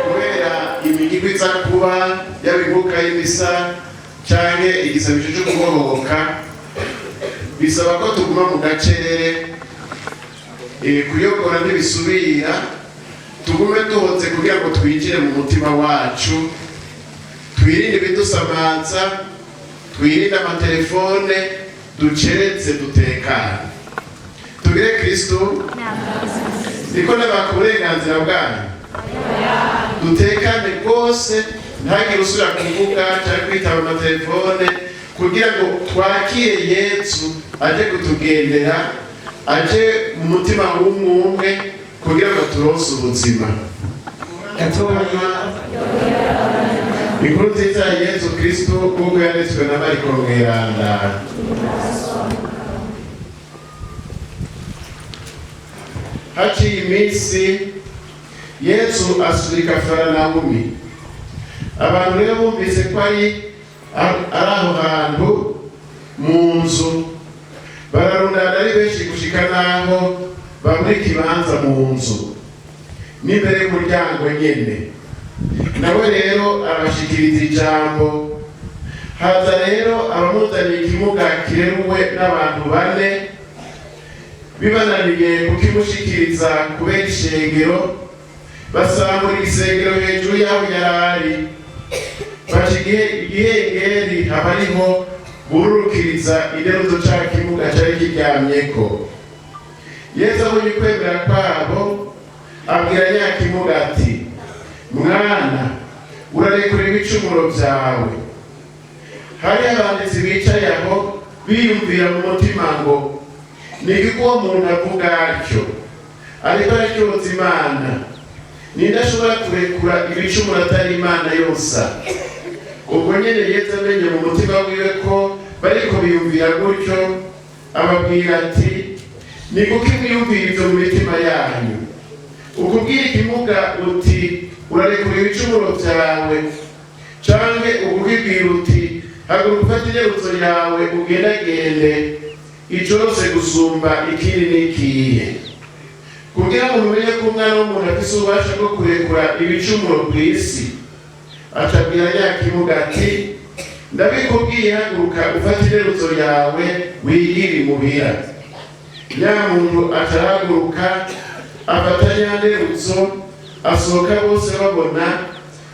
Kubera imigigwi iza kuba, yaba inkuka y'imisa canke igisabisho cyo kubohoka, bisaba ko tuguma mu gacerere. Kuyogora ntibisubira, tugume duhotse kugira ngo twinjire mu mutima wacu, twirinde ibidusamaza, twirinde amatelefone, duceretse, dutekane, tugire Kristu niko nabaka uburenganzira bwanyu, dutekane rwose, ntagire usubira kuvuga cyangwa kwitaba amatelefone, kugira ngo twakire Yesu aje kutugendera, aje mu mutima w'umwumwe, kugira ngo turonse ubuzima. Gatoya. Inkuru nziza ya Yesu Kristo nk'uko yanditswe na Mariko Mweranda. Haciye iminsi, Yesu asubika Kafaranawumi. Abantu rero bumvise ko ari aho hantu mu nzu, bararundana ari benshi gushika n'aho babura ikibanza mu nzu n'imbere y'umuryango nyene. Nawe rero arabashikiriza ijambo. Haza rero abamuzaniye ikimuga kireruwe n'abantu bane. Bibananiye kukimushikiriza kubera ishengero, basambura igisengero hejuru y'aho yari ari, baca igihengeri, haba ariho bururukiriza ideruzo ca kimuga cari kiryamyeko. Yesu abonye ukwemera kwabo, abwira nyakimuga ati: "Mwana, urarekura ibicumuro vyawe." Hari abanditsi bicaye aho, biyumvira mu mutima ngo: "Ni iki uwo muntu avuga atyo? Ariko aracyotsa Imana. Ninde ashobora kurekura ibicumuro atari Imana yose?" Ubwo nyene Yesu amenye mu mutima wiwe ko bariko biyumvira gutyo, ababwira ati: "Ni kuki mwiyumvira ivyo mu mitima yanyu? Ukubwira ikimuga uti: 'Urarekura ibicumuro vyawe,' canke ukubwibwira uti: 'Haguruka, ufate inyebuzo yawe ugendagende,' icoroshe gusumba ikindi n'ikihe? Kugira ngo mumenye ko Umwana w'umuntu afise ububasha bwo kurekura ibicumuro ku isi," acabwira nyakimuga ati: "Ndabikubwiye, haguruka, ufate inyebuzo yawe, wigire imuhira." Nyamuntu atarahaguruka, afata nyanderutso, asohoka bose babona.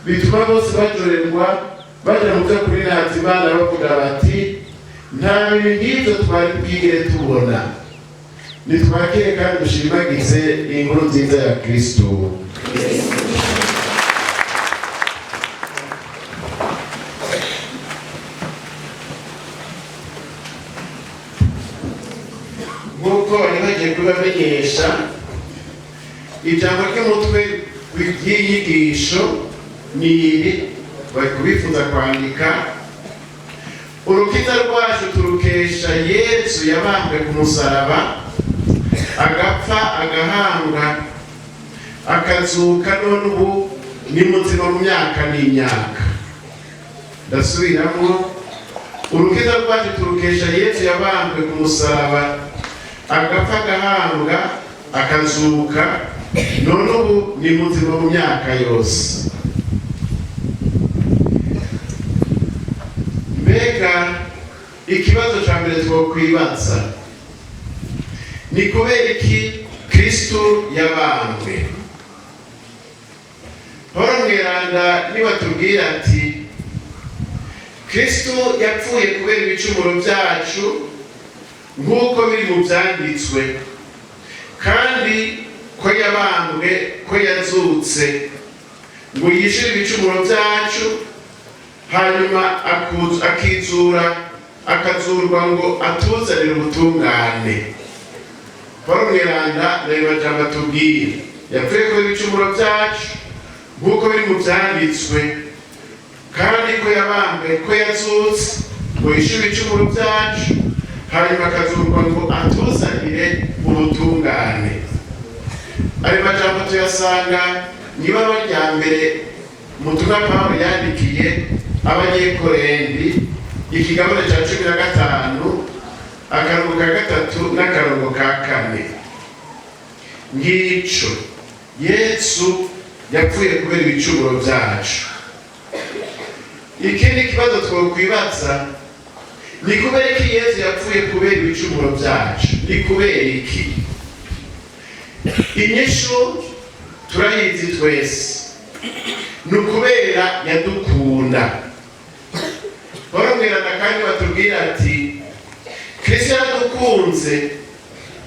Bituma bose bajorerwa, baja mu byo kuri Imana, bavuga bati: "Nta bintu nk'ibyo twari bwigere tubona." Nitwakire kandi dushimagize inkuru nziza ya Kristo. Nk'uko bari bagiye kubibamenyesha, ijambo ry'umutwe ry'inyigisho ni iri, bari kubifuza kwandika: urukiza rwacu turukesha Yesu yabambwe ku musaraba, agapfa, agahambwa, akazuka, none ubu ni muzima mu myaka n'imyaka. Ndasubiramo: urukiza rwacu turukesha Yesu yabambwe ku musaraba, agapfa, agahambwa, akazuka. None ubu ni muzima mu myaka yose. Mbega ikibazo ca mbere twokwibaza ni kubera iki Kristo yabambwe? Paul Mweranda nibatubwira ati Kristo yapfuye kubera ibicumuro byacu nk'uko biri mu byanditswe, kandi ko yabambwe, ko yazutse ngo yishyure ibicumuro byacu, hanyuma akizura akazurwa ngo atuzanire ubutungane. Paul Mweranda nayo majambo atubwira: yapfuye kubera ibicumuro byacu nk'uko biri mu byanditswe, kandi ko yabambwe, ko yazutse ngo yishyure ibicumuro byacu, hanyuma akazurwa ngo atuzanire ubutungane. Ayo majambo tuyasanga mw'ibaruwa rya mbere umutumwa Pawulo yandikiye Abanyekorendi, ikigabane cya 15, akarongo ka 3 n'akarongo ka 4. Ngico, Yesu yapfuye kubera ibicumuro byacu. Ikindi kibazo twokwibaza ni kubera iki Yesu yapfuye kubera ibicumuro byacu? Ni kubera iki? Inyishu turayizi twese, ni ukubera yadukunda. Paul Mweranda kandi batubwira ati Kristo yaradukunze,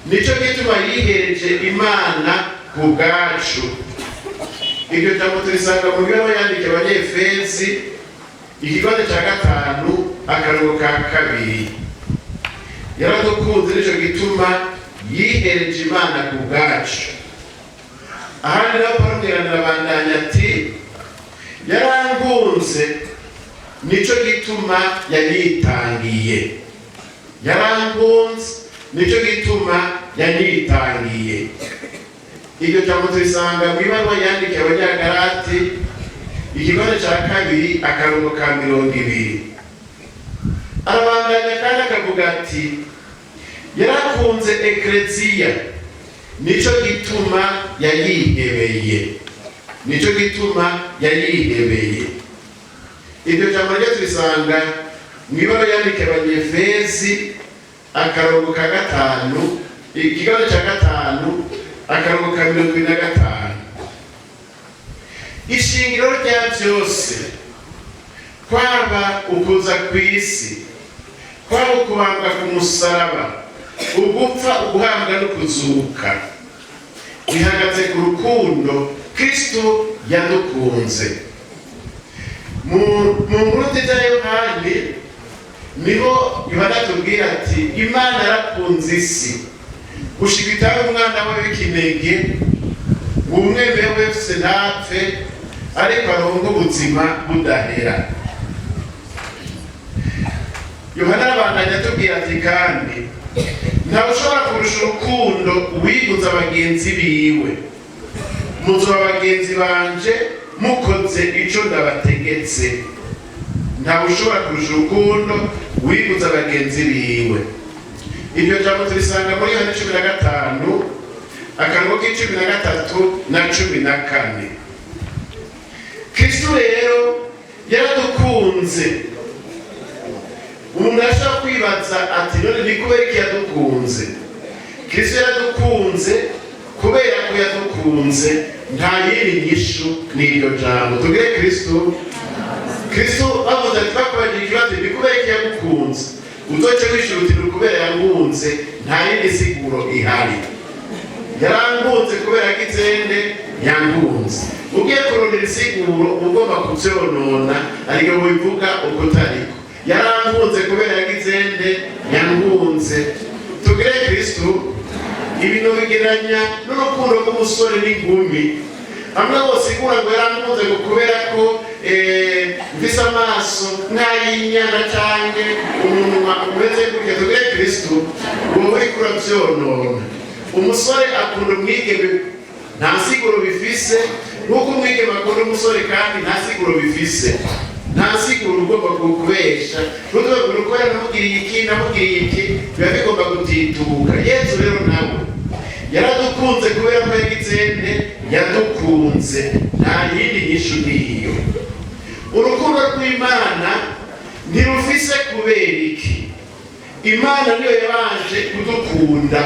nico gituma yihereje Imana ku bwacu. Iryo jambo turisanga mu ibaruwa yandikiye Abanyefezi, ikigabane cya 5, akarongo ka 2. Yaradukunze, nico gituma yihereje Imana ku bwacu. Ahandi naho Paul Mweranda arabandanya ati yarankunze, nico gituma yanyitangiye. Yarankunze, nico gituma yanyitangiye. Iryo jambo turisanga mu ibaruwa yandikiye Abanyagalati, ikigabane cya 2, akarongo ka 20. Arabandanya kandi akavuga ati yarakunze Ekleziya, nico gituma yayihebeye. Nico gituma yayihebeye. Iryo jambo ryo turisanga mu ibaruwa yandikiye Abanyefezi, akarongo ka 5, ikigabane cya 5, akarongo ka 45. Ishingiro rya byose, kwaba ukuza ku isi, kwaba ukubambwa ku musaraba, ugupfa, uguhambwa no kuzuka, bihagaze ku rukundo Kristo yadukunze. Mu nkuru nziza ya Yohani niho Yohana atubwira ati Imana yarakunze isi gushika itanga umwana we w'ikinege, ngo umwemeye wese ntapfe, ariko aronke ubuzima budahera. Yohana arabandanya atubwira ati kandi ntawe ushobora kurusha urukundo uwiguza bagenzi biwe. Muzoba bagenzi banje mukoze ico ndabategetse. Ntawe ushobora kurusha urukundo wiguza bagenzi biwe. Iryo jambo turisanga muri Yohana 15, akarongo k'13 na 14. Kristo rero yaradukunze. Umuntu ashobora kwibaza ati none ni kubera iki yadukunze? Kristo yaradukunze kubera ko yadukunze, nta yindi nyishu n'iryo jambo. Tubwire Kristo. Kristo bavuze ati bakubajije ikibazo ni kubera iki yagukunze, uzoce wishura uti ni kubera yankunze, nta yindi siguro ihari. Yarankunze kubera gitsende yankunze. Ugiye kurondera isiguro ugomba kuvyonona, ariko wivuga uko utariko. Yarankunze kubera yagizende yankunze. Tugire Kristo. Ibintu bigeranya n'urukundo rw'umusore n'inkumi. Hamwe bosigura ngo yarankunze ngo kubera ko mfise amaso nk'ay'inyana canke umunwa umeze gutya, tugire Kristo, uba uriko uravyonona. Umusore akunda umwigeme nta siguro bifise, nk'uko umwigeme akunda umusore kandi nta siguro bifise. Nta siguro ugomba kubesha, ntutuvuge ngo kubera namugiriye iki, namugiriye iki, biba bigomba gutituka. Yesu rero nawe Yaradukunze kubera ko yagize nte? Yadukunze. Nta yindi nyishu niyo. Urukundo rw'Imana ntirufise kubera iki. Imana niyo yabanje kudukunda.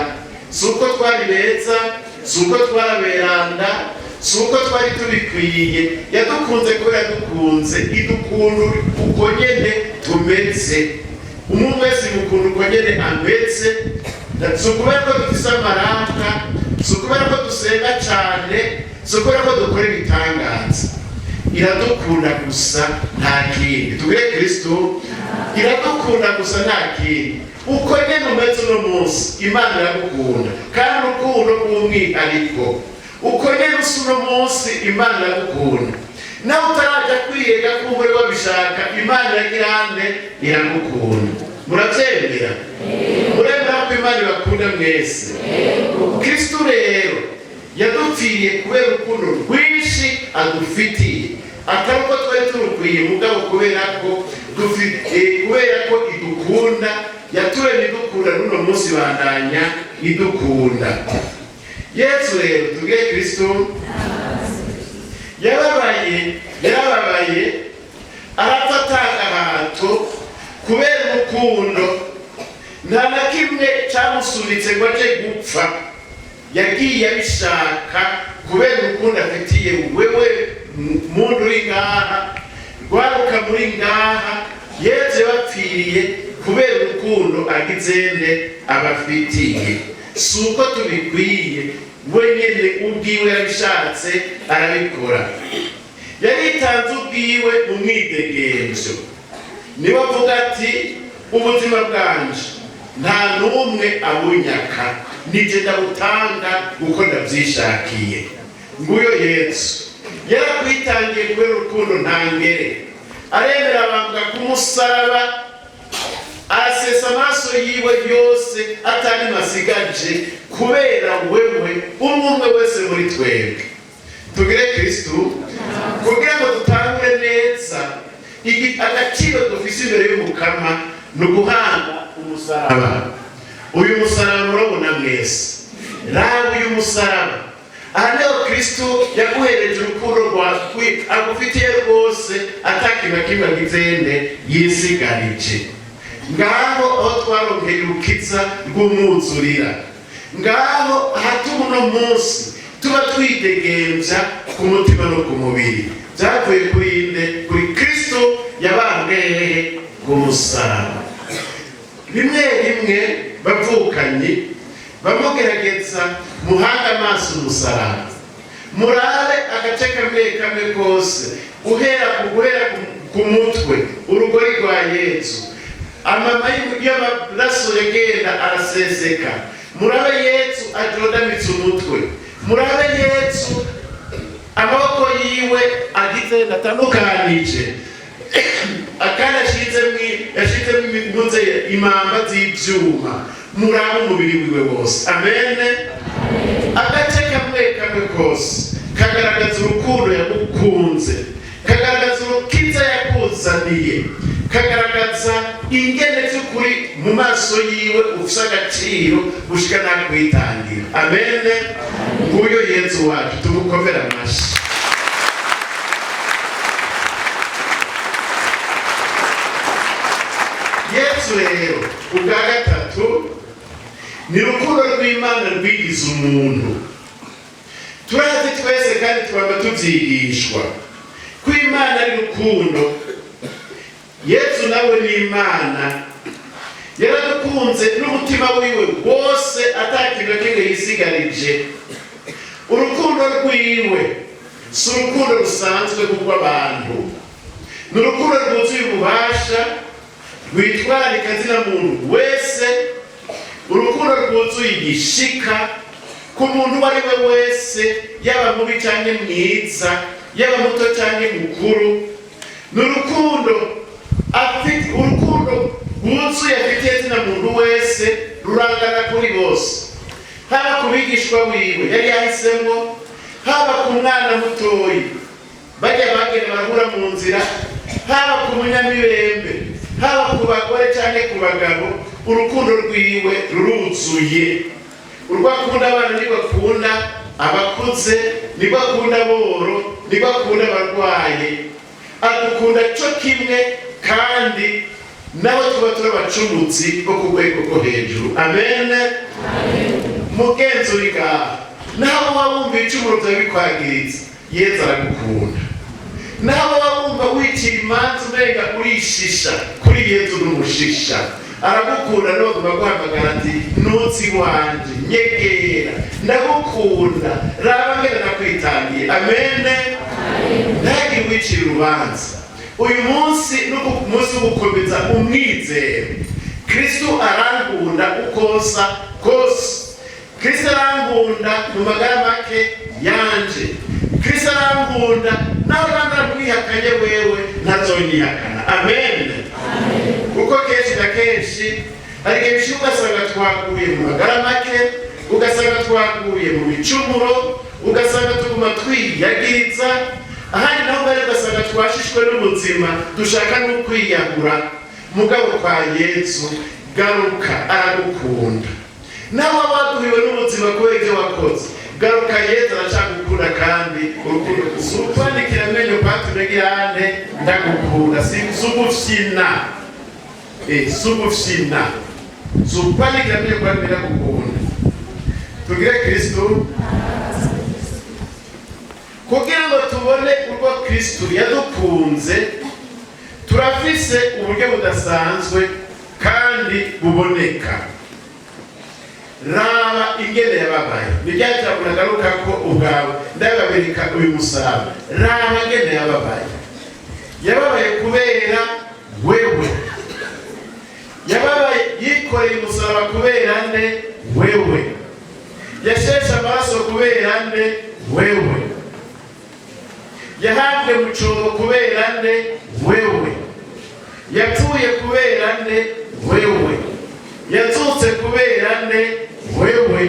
Si uko twari beza, si uko twaraberanda, si uko twari tubikwiye. Yadukunze kubera yadukunze. Idukunda uko nyene tumeze. Umwe wese mukunda uko nyene ameze. Si ukubera ko dufise amaraka, si ukubera ko dusenga cane, si ukubera ko dukora ibitangaza. Iradukunda gusa, nta kindi. Tubwire Kristo. Iradukunda gusa, nta kindi. Uko nyene umeze uno munsi, Imana iragukunda, kandi urukundo rw'umwihariko. Uko nyene usa uno munsi, Imana iragukunda. Nawe utaraja kwiga, kumbure wabishaka, Imana iragira nde? Iragukunda. Muravyemera? Muremera ko Imana ibakunda mwese? Kristo rero yadupfiriye kubera urukundo rwinshi adufitiye, atari uko twari turukwiye, mugabo kubera ko idukunda. Yaturemye idukunda, n'uno munsi bandanya idukunda. Yesu rero, tubwire Kristo, yababaye, yarababaye, arapfa, atanga agahato kubera urukundo. Nta na kimwe cyamusunitse ngo aje gupfa. Yagiye abishaka kubera urukundo afitiye wewe muntu uri ngaha, rwaruka muri ngaha. Yezu yabapfiriye kubera urukundo agizende abafitiye. Si uko tubikwiye, we nyene ubwiwe yabishatse, arabikora. Yaritanze ubwiwe mu mwidegemvyo. Niwe avuga ati: "Ubuzima bwanje nta n'umwe abunyaka, nije ndabutanga uko ndavyishakiye." Nguyo Yesu, yarakwitangiye kubera urukundo ntangere. Aremera, abambwa ku musaraba, arasesa amaraso yiwe yose atari masigaje kubera wewe, umwe umwe wese muri twebwe. Tugire Kristu. Kugira ngo dutangure neza, agaciro dufise imbere y'Umukama ni uguhanga umusaraba. Uyu musaraba murabona mwese. Raba uyu musaraba. Aha niho Kristo yaguhereje urukundo rwawe agufitiye rwose, atakintu na kimwe agizende yisigarije. Ngaho aho twaronkeye urukiza rw'umwuzurira, ngaho ahatuma uno munsi tuba twidegemvya ku mutima no ku mubiri, byavuye kuri inde? Kuri Kristo yabambwe hehe? Ku musaraba. Rimwe rimwe, bavukanye, bamugerageza muhanga amaso umusaraba, murabe agace kamwe kamwe kose, uhera ku guhera ku mutwe, urugori rwa Yezu, amama y'amaraso yagenda araseseka. Murabe Yezu ajodamitse umutwe. Murabe Yezu amaboko yiwe agize atandukanije, akandi yashizemo impunze imamba z'ivyuma. Murabe umubiri wiwe wose. Amene. Agace kamwe kamwe kose kagaragaza urukundo yagukunze, kagaragaza urukiza yakuzaniye, kagaragaza ingene by'ukuri mu maso yiwe ufise agaciro gushika nakwitangira. Amene. Nguyo Yezu wacu, tumukomere amashi. Yesu rero, ubwa gatatu, ni urukundo rw'Imana rwigize umuntu. Turazi twese kandi twaba tubyigishwa ko Imana ari rukundo. Yesu nawe ni Imana, yaradukunze n'umutima wiwe wose, atakintu na kimwe yisigarije. Urukundo rwiwe si urukundo rusanzwe rw'abantu, ni urukundo rwuzuye ububasha, rwitwararika zina muntu wese, urukundo rwuzuye igishika ku muntu uwo ari we wese, yaba mubi cyangwa mwiza, yaba muto cyangwa mukuru. Ni urukundo afite, urukundo rwuzuye afitiye zina muntu wese, rurangana kuri bose, haba ku bigishwa wiwe yari yahisemo, haba ku mwana mutoyi bajya bagenda barahura mu nzira, haba ku munyamibembe, haba ku bagore cyangwa ku bagabo. Urukundo rwiwe ruruzuye. Urwo akunda abana nirwo akunda abakuze, nirwo akunda aboro, nirwo akunda abarwaye. Adukunda co kimwe, kandi nabo tuba turi abacumutsi bo ku rwego rwo hejuru. Amen. Mugenzi uri ngaha, naho waba wumva ibicumuro byawe bikwagiritse, Yezu aragukunda. Naho waba wumva wicira imanza, umenga urishisha, kuri Yezu n'umushisha, aragukunda. Noguma guhamagara ati: "Nutsi wanje, nyegera, ndagukunda, raba ngene nakwitangiye." Amen. Ntagire uwicira urubanza. Uyu munsi ni umunsi wo gukomeza umwizero. Kristu arankunda ukosa kose. Kristo arankunda mu magara make yanje. Kristo arankunda naho namwihakanye, wewe ntazonyihakana. Amen. Kuko kenshi na kenshi hari igihe bishika ugasanga twaguye mu magara make, ugasanga twaguye mu bicumuro, ugasanga tuguma twiyagiriza. Ahandi naho mbere ugasanga twashishwe n'ubuzima, dushaka no kwiyahura. Mugabo kwa Yezu, garuka, aragukunda. Nawe waduhiwe n'ubuzima kubera ibyo wakoze, garuka, Yezu aracagukunda. Kandi urukundo si ukwandikira amenyo kwatunegirane ndagukunda, si ugufyina, si ugufyina, si ukwandikira amenyo kwatumye ndagukunda. Tugire Kristu. Kugira ngo tubone urwo Kristu yadukunze, turafise uburyo budasanzwe kandi buboneka. Raba ingene yababaye. Ni rya jambo nagaruka ko ubwawe ndababereka uyu musaraba. Raba ingene yababaye. Yababaye kubera wewe. Yababaye, yikoreye umusaraba kubera nde? Wewe. Yasheshe amaraso kubera nde? Wewe. Yahabwe mu cobo kubera nde? Wewe. Yapfuye kubera nde? Wewe. Yazutse kubera nde? Wewe.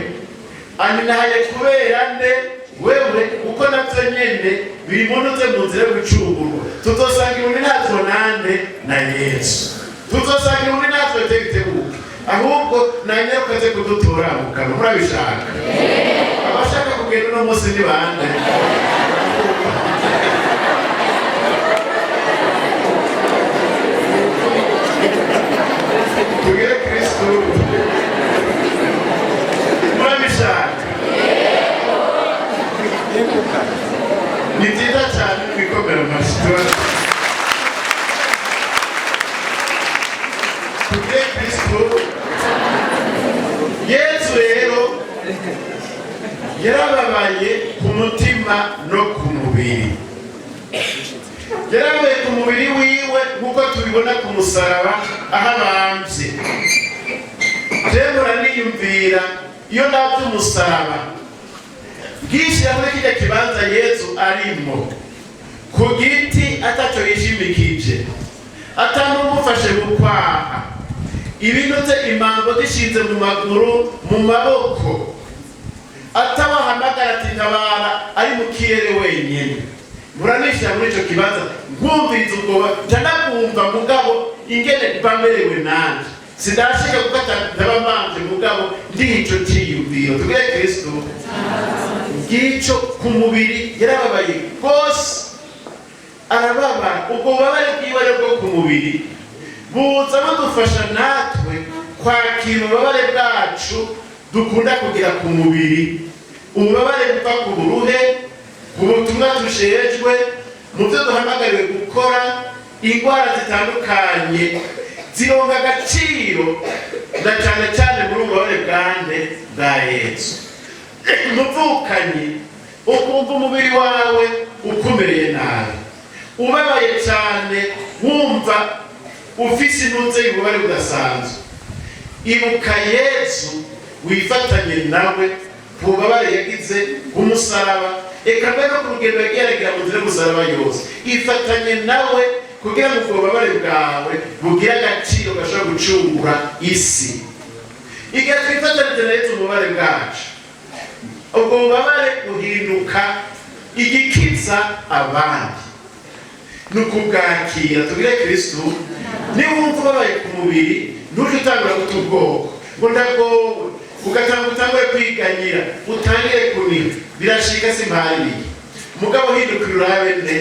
Aminahaye kubera nde? Wewe. Kuko navyo nyene biri mu ntuze, mu nzira yo gucungurwa. Tuzosanga ibundi natwo nande? Na Yesu. Tuzosanga ibundi natwe tegitebuke. Ahubwo nanyaruka aze kudutora mu kanwa. Murabishaka? Abashaka kugenda uno munsi ni bande? Tugire Kristu. Murabishaka? Ni byiza cyane, twikomera amashyi. Tugire Kristu. Yesu rero yarababaye ku mutima no ku mubiri. Yarabaye ku mubiri wiwe nk'uko tubibona ku musaraba aho abambye. Jemura niyumvira, iyo ndabye umusaraba, bwishyira muri kirya kibanza Yezu arimo ku giti, ataco yishimikije, atanumufashe mu kwaha, ibintu imambo zishinze mu maguru, mu maboko, atabahamagara ati ntabara, ari mu kirere wenyine. Muranishyira muri ico kibanza, nkumviriza ubwoba, nca mugabo ingene mba merewe nanje sindashika kuko ntaba mbanje, mugabo ndiha ico ciyumviro. Tugire Kristu. Ngico ku mubiri, yarababaye rwose, arababara. Ubwo bubabare bwiwe rero bwo ku mubiri buza budufasha natwe kwakira ububabare bwacu dukunda kugira ku mubiri, ububabare buva ku buruhe, ku butumwa tushejwe, mu byo duhamagariwe gukora. Indwara zitandukanye zironka agaciro na cyane cyane muri ububabare bwande? Bwa Yesu. Muvukanyi, ukumva umubiri wawe ukumereye nabi, ubabaye cyane, wumva ufise intuze y'ububabare budasanzwe, ibuka Yesu, wifatanye nawe ku bubabare yagize ku musaraba, eka mbere no ku rugendo yagiye mu nzira y'umusaraba yose. Ifatanye nawe kugira ngo ubwo bubabare bwawe bugire agaciro gashobora gucungura isi. Igihe twifatanije na Yesu ububabare bwacu, ubwo bubabare buhinduka igikiza abandi. Ni ukubwakira. Tugire Kristu. Niba wumva ubabaye ku mubiri, ntujye utangura guta ubwoko ngo ndagowe. Ugatanga, utangure kwiganyira, utangire kuniha, birashika, simpariye. Mugabo hindukira urabe nde?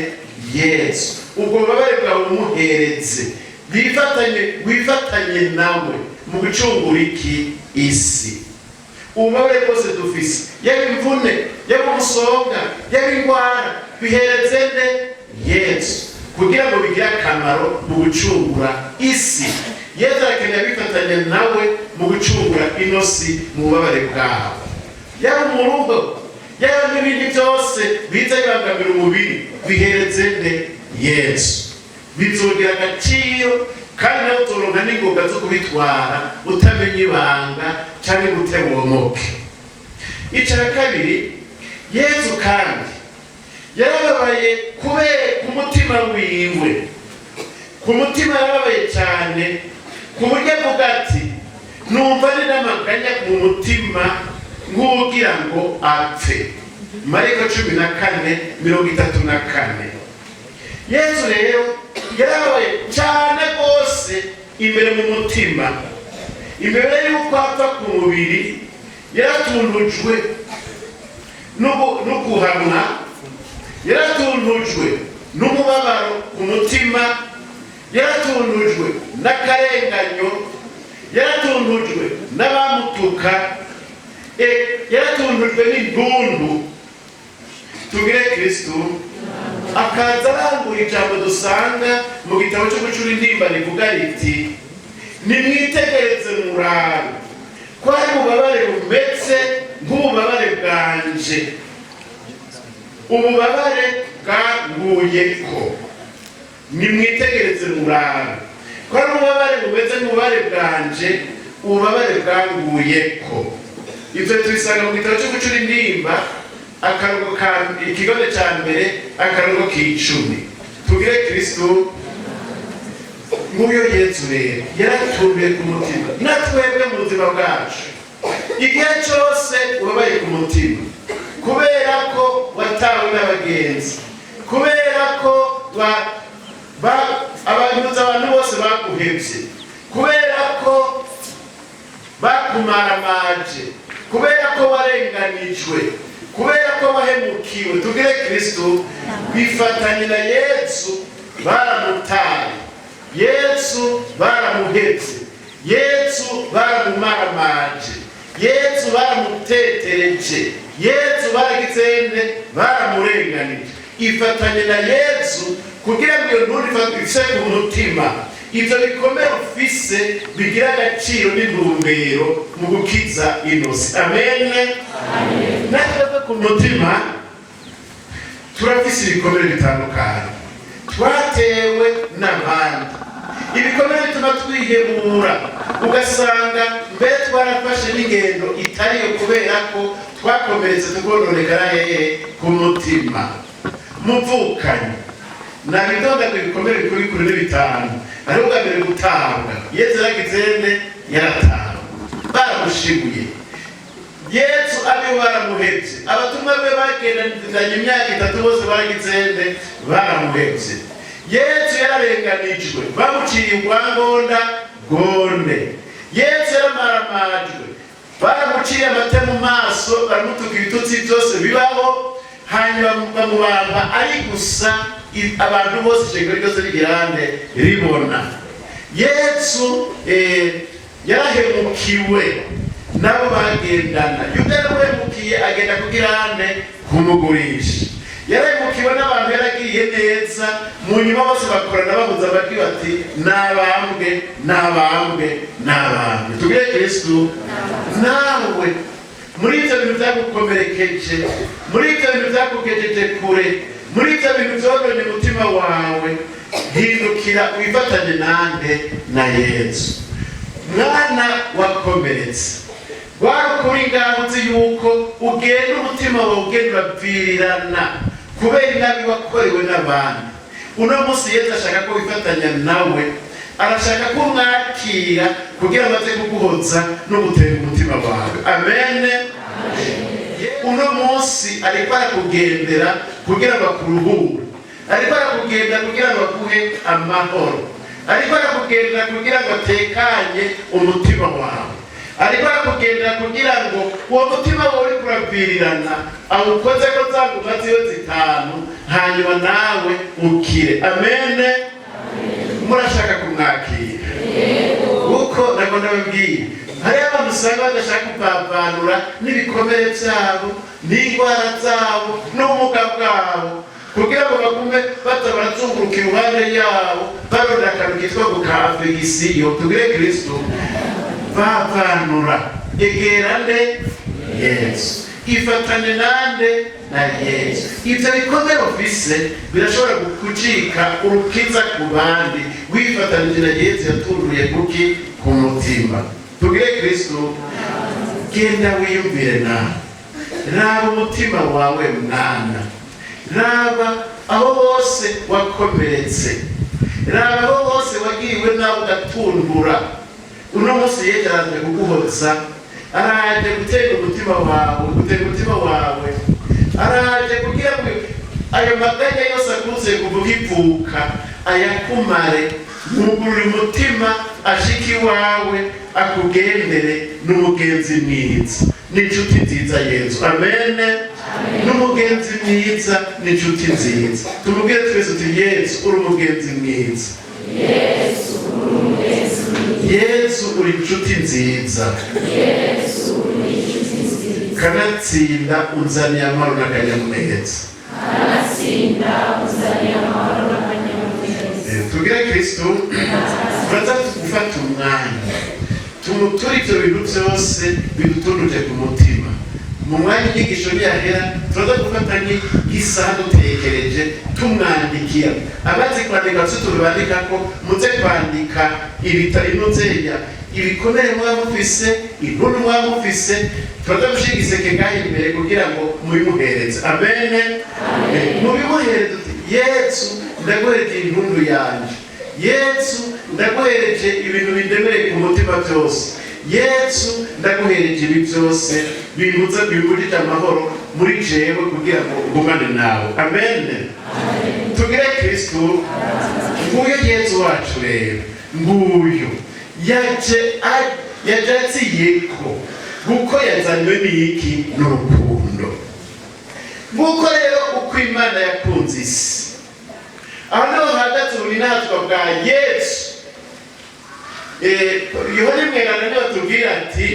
Yesu. Ubwo bubabare bwawe umuhereze, bifatanye, wifatanye nawe mu gucungura iki? Isi. Ububabare bwose dufise, yaba imvune, yaba umusonga, yaba ingwara, bihereze nde? Yesu, kugira ngo bigire akamaro mu gucungura isi. Yesu arakeneye bifatanya nawe mu gucungura ino si mu bubabare bwawe, yaba umuruho, yaba n'ibindi byose biza bibangamira umubiri. Bihereze nde? Yesu. Bizogira agaciro, kandi nawe uzoronka n'ingoga zo kubitwara utamenya ibanga cyangwa gute womoke. Icya kabiri, Yesu kandi yarababaye kubera ku mutima wiwe. Ku mutima yarababaye cyane, ku buryo avuga ati: "Numva ni n'amaganya mu mutima nk'ugira ngo apfe." Mariko 14:34. Yesu rero yarababaye cyane rwose imbere mu mutima. Imbere y'uko apfa ku mubiri, yaratundujwe no guhamwa, yaratuntujwe n'umubabaro ku mutima, yaratundujwe n'akarenganyo, yaratuntujwe n'abamutuka, yaratuntujwe n'intuntu. Tugire Kristu. Akaza arangura ijambo dusanga mu gitabo cyo gucura intimba, rivuga riti: "Nimwitegereze murabe ko hari ububabare bumeze nk'ububabare bwanje, ububabare bwanguyeko." Nimwitegereze murabe ko ari ububabare bumeze nk'ububabare bwanje, ububabare bwanguyeko. Ibyo tubisanga mu gitabo cyo gucura intimba, akarongo ka ikigobe cya mbere, akarongo k'icumi. Tugire Kristu. Nguyo Yesu rero yaratumbiye ku mutima. Natwebwe mu buzima bwacu, igihe cyose ubabaye ku mutima kubera ko watawe n'abagenzi, kubera ko abantu bose baguhevye, kubera ko bakumaramaje, kubera ko warenganijwe, kubera ko wahemukiwe, tugire Kristu. Bifatanye na Yesu. Baramutaye Yesu, baramuhevye Yesu, baramumaramaje Yesu, baramutetereje Yesu, baragitsende, baramurenganije. Ifatanye na Yesu kugira ngo iyo ntuntu ifise ku mutima, ivyo bikomere ufise, bigira agaciro n'intumbero mu gukiza inosi. Amene. Natwebwe ku mutima turafise ibikomere bitandukanye twatewe n'abandi, ibikomere bituma twihebura, ugasanga mbere twarafashe n'ingendo itariyo kubera ko twakomeretse, tukononekara hehe? Ku mutima. Muvukanye nabidondaga ibikomere bikuru bikuru ni bitanu. Ariko bwa mbere, gutabwa. Yesu yaragize nde? Yaratawe, baramushiguye Yesu, abe baramuhevye. Abatumwa be bagendanye imyaka 3 bose baragize nde? Baramuhevye. Yesu yararenganijwe, bamuciye urwangonda gonde. Yesu yaramaramajwe, baramuciye amate mu maso, baramutuka ibitutsi byose bibaho, hanyuma bamubamba ari gusa, abantu bose, ishengero ryose rigirande ribona. Yesu yarahemukiwe nabo bagendana. Yuda yaramuhemukiye, agenda kugirande? Kumugurisha. Yarahemukiwe n'abantu yaragiriye neza, mu nyuma bose bakorana babuze amajwi bati: "Nabambwe, nabambwe, nabambwe." Tubwire Kristu. Nawe muri ibyo bintu byagukomerekeje, muri ibyo bintu byakugejeje kure, muri ibyo bintu byononye umutima wawe, hindukira wifatanye nande? Na Yesu. Mwana wakomeretse, wari ukuri ngaho, uzi yuko ugenda umutima wawe ugenda urabwirirana kubera inabi wakorewe n'abandi. Uno munsi Yesu ashaka ko wifatanya nawe, arashaka ko umwakira kugira ngo aze kuguhoza no gutera umutima wawe. Amene. Uno munsi ariko arakugendera kugira ngo akuruhure, ariko arakugenda kugira ngo aguhe amahoro, ariko arakugenda kugira ngo atekanye umutima wawe. Ariko arakugendera kugira ngo uwo mutima wawe uriko urabwirirana awukoze ko za nguma ziwe zitanu, hanyuma nawe ukire. Amene. Murashaka kumwakira? Kuko ntabwo ndababwiye, hariho abantu usanga badashaka kuvavanura n'ibikomere byabo, n'indwara zabo, n'ubumuga bwabo, kugira ngo bagume baza barazunguruka iruhande yabo barondera akantu kitwa ngo ka affection. Tugire Kristo. Vavanura, egera nde? Yesu. Ifatane nande? Na Yesu. Ibyo bikomere ufise birashobora gucika urukiza ku bandi wifatanije na Yesu yatunduye kuki? Ku mutima. Tugire Kristo. Genda wiyumvire nawe, raba umutima wawe mwana, raba aho bose wakomeretse, raba aho bose wagiriwe nawe ugatundura. Uno munsi Yesu araje kuguhoza, araje gutega umutima wawe, gutega umutima wawe, araje kugira ngo ayo maganya yose akunze kuvuga ivuka ayakumare. Mwugurure umutima, ashike iwawe, akugendere. N'umugenzi mwiza, n'inshuti nziza Yezu. Amene. N'umugenzi mwiza, n'inshuti nziza. Tumubwire twese uti: "Yesu, uri umugenzi mwiza. Yesu, uri inshuti nziza. Kanatsinda unzaniye amahoro n'akanyamuneza." Kanatsinda uzaniye amahoro n'akanyamuneza. Tugire Kristo. Turaza gufata umwanya tumuture ibyo bintu byose bidutunduje ku mutima. Mu mwanya inyigisho ntiyahera, turaza gufata nk'isaha dutekereje, tumwandikira. Abazi kwandika bafite utuntu bandika ko muze kwandika ibitari ntuzeya, ibikomere muba mufise, intuntu muba mufise. Turaza gushinga iseke ngaho imbere kugira ngo mubimuhereze. Amene. Mubimuhereze uti: "Yesu, ndaguhereje intundu yanje. Yesu, ndaguhereje ibintu bindemereye ku mutima byose. Yesu, ndaguhereje ibi byose bimbuza, bimbujije amahoro muri jewe, kugira ngo ngumane nawe." Amen. Tugire Kristo. Nguyu Yesu wacu rero, nguyu yaje yaje atsiyeko kuko yazanywe n'iki? N'urukundo. Nguko rero uko Imana yakunze isi. Aho niho hahagaze ubuninazwa bwa Yesu. Yohani Mweranda niwe atubwira ati: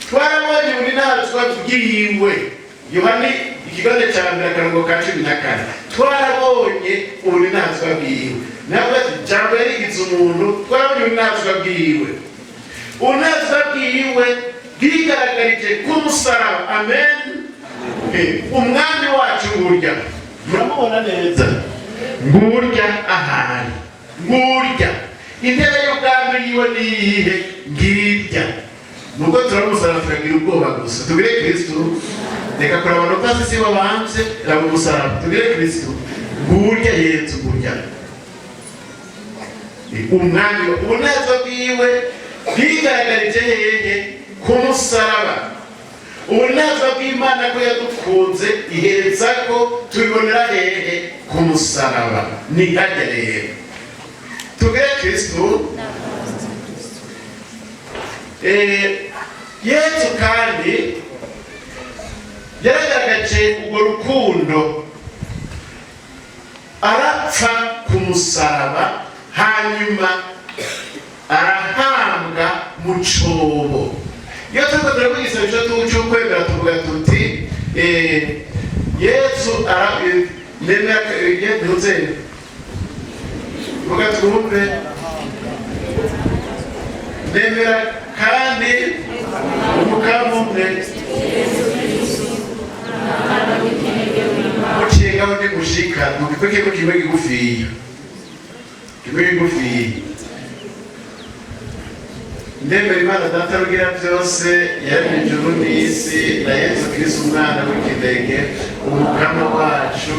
"Twarabonye ubuninazwa bwiwe." Yohani ikigabane cya mbere, akarongo ka 14. Twarabonye ubuninazwa bwiwe. Ntabwo ati Jambo yarigize umuntu. Twarabonye ubuninazwa bwiwe. Ubuninazwa bwiwe bwigaragarije ku musaraba. Amen. Umwami wacu ngurya, muramubona neza, ngurya ahari, ngurya intebe y'ubwami yiwe niyihe? Ngirya. Nubwo turamusaraba tukagira ubwoba gusa. Tugire Kristo. Reka kuraba no pasi si babanje, raba umusaraba. Tugire Kristo. Ngurya Yesu, ngurya umwami. Ubunezwa bwiwe bwigaragarije hehe? Ku musaraba. Ubunezwa bw'Imana ko yadukunze ihereza ko tubibonera hehe? Ku musaraba. Ni hajya rero. Tugire Kristo. Yesu kandi yaragaragaje urwo rukundo, arapfa ku musaraba, hanyuma arahambwa mu cobo. Iyo turiko turavuga igisabisho c'ukwemera, tuvuga tuti Yesu ara nemera ntuze vuga twumve: "Nemera kandi Umukama umwe." Muciye ngaho ntigushika mugikwekeko kimwe kigufiya, kimwe kigufiya. Ndemera Imana Data rugira byose, yaremye ijuru n'isi, na Yesu Kristo umwana w'ikinege, Umukama wacu,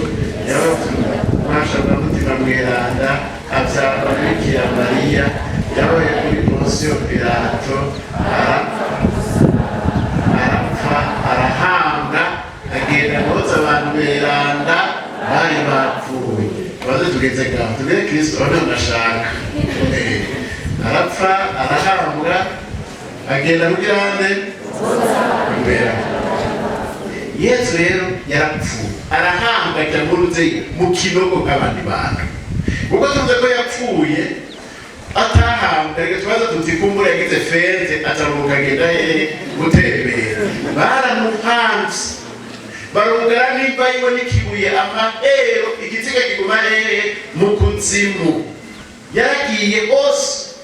yabasha na Mutima Mweranda, abyarwa na Bikira Mariya, yabaye kuri Ponsiyo Pilato, arapfa, arahambwa, agenda guhoza abantu beranda bari bapfuye. Baze tugeze ngaho. Tugere Kristo aho nashaka. Arapfa, arahambwa. Agenda kugira nde? Kubera Yesu rero yarapfuye, arahambwa, ajya mu ruze mu kinogo nk'abandi bantu. Kuko tuvuze ko yapfuye atahambwa, reka tubaza tuti kumbura yagize fente, ataruhuka, agenda hehe gutembera. Baramuhanze, barungara nimba yiwe n'ikibuye amahero, igitsiga kiguma hehe? Mu kuzimu. Yaragiye hose.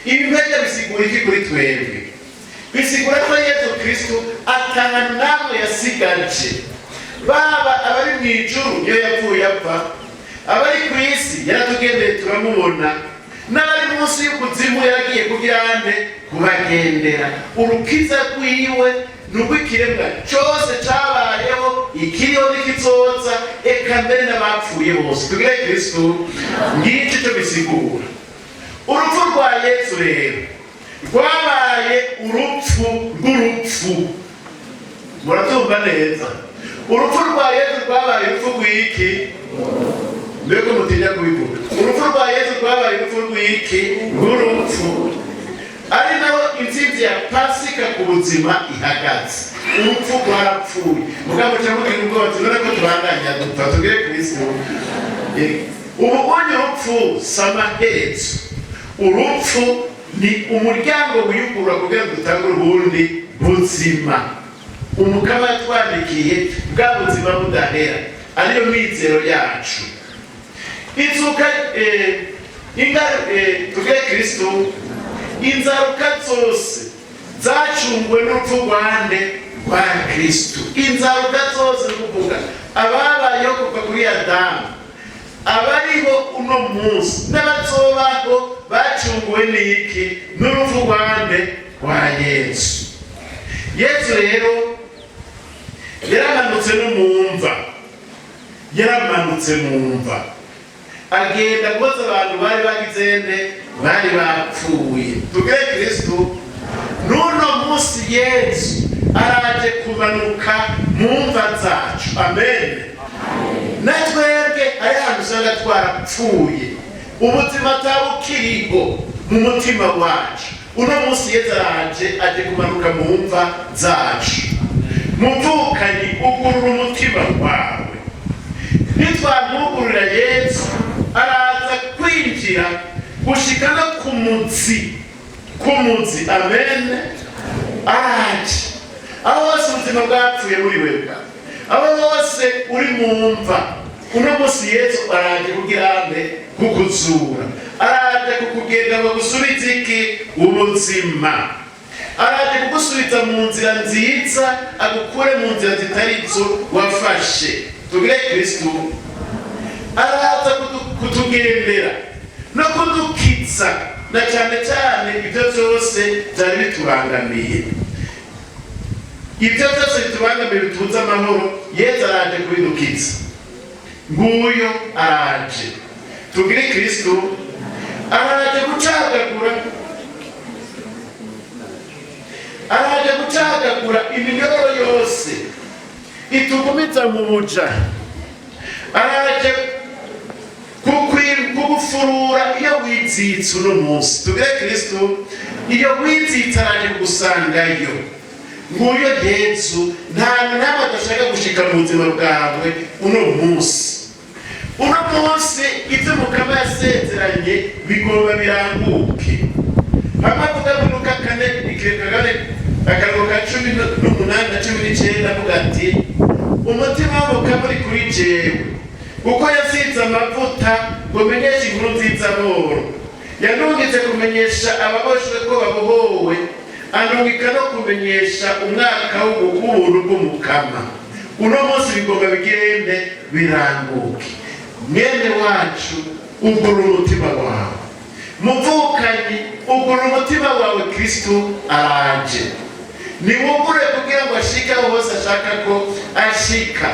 Ibi mbega bisigura iki kuri twebwe? Bisigura ko Yesu Kristo atana namwe yasigaje, baba abari mu ijuru niyo yapfuye apfa, abari ku isi yaratugendeye turamubona, n'abari munsi y'ukuzimu yaragiye kugira ande? Kubagendera. Urukiza rwiwe ni urw'ikiremwa cyose cabayeho, ikiriho n'ikizoza, eka mbere n'abapfuye bose. Tugire Kristo. Ngiki cyo bisigura urupfu rwa Yesu rero rwabaye urupfu rw'urupfu. Muratumva neza? Urupfu rwa Yesu rwabaye urupfu rw'iki? Mbega mutinya kubivuga? Urupfu rwa Yesu rwabaye urupfu rw'iki? Rw'urupfu, ari naho intsinzi ya Pasika ku buzima ihagaze. Urupfu rwarapfuye. Mugabo cyangwa mugira ubwoba, tubone ko tubandanya dupfa. Tugire Kristo. Ubu ubonye urupfu si amaherezo. Urupfu ni umuryango wiyugurura kugira ngo dutangure ubundi buzima Umukama yatwandikiye, bwa buzima budahera, ariyo mizero yacu. Inzuka tuvuge Kristo. Inzaruka zose zacunguwe n'urupfu rwande? Rwa Kristo. Inzaruka zose, ni kuvuga ababayeho kuva kuri Adamu, abariho uno munsi n'abazobaho, bacunguwe n'iki? N'urupfu rwande? Rwa Yesu. Yesu rero yaramanutse no mu mva, yaramanutse mu mva, agenda koza abantu bari bagize nde? Bari bapfuye. Tugire Kristo. N'uno munsi Yesu araje kumanuka mu mva zacu. Amen. Na twebwe ari ahantu usanga twarapfuye, ubuzima atabukiriho mu mutima wacu, uno munsi Yesu araje, aje kumanuka mu mva zacu. Muvukanyi, ugurura umutima wawe. Nitwamwugurura Yesu, araza kwinjira gushika no ku muzi, ku muzi. Amen. Araje. Aho hose ubuzima bwapfuye muri wewe, aho hose uri mu mva, uno munsi Yesu araje kugira nde? Kukuzura. Araje kukugenda ngo gusubize iki? Ubuzima. Araje kugusubiza mu nzira nziza, agukure mu nzira zitari zo wafashe. Tugire Kristo. Araza kutugendera no kudukiza, na cyane cyane ibyo byose byari bitubangamiye, ibyo byose bitubangamiye, bitubuza amahoro. Yesu araje kubidukiza. Nguyo araje. Tugire Kristo. Araje gucagagura, araje gucagagura iminyororo yose itugumiza mu buja. Araje kugufurura iyo wizitse uno munsi. Tugire Kristo. Iyo wizitse, araje kugusangayo. Nguyo Yesu. Nta namwe adashaka gushika mu buzima bwawe uno munsi. Uno munsi ibyo Mukama yasezeranye bigomba biranguke. Hamwe avuga muri Luka 4, ikireka kane, akarongo ka 18 na 19, avuga ati: "Umutima w'Umukama uri kuri jewe, kuko yasize amavuta ngo menyeshe inkuru nziza boro. Yanungitse kumenyesha ababoshwe ko babohowe, anungika no kumenyesha umwaka w'ubuntu bw'Umukama." Uno munsi bigomba bigende biranguke. Mwene wacu, ugura umutima wawe. Muvukanyi, ugura umutima wawe. Kristo araje. Niwugure kugira ngo ashike aho hose ashaka ko ashika.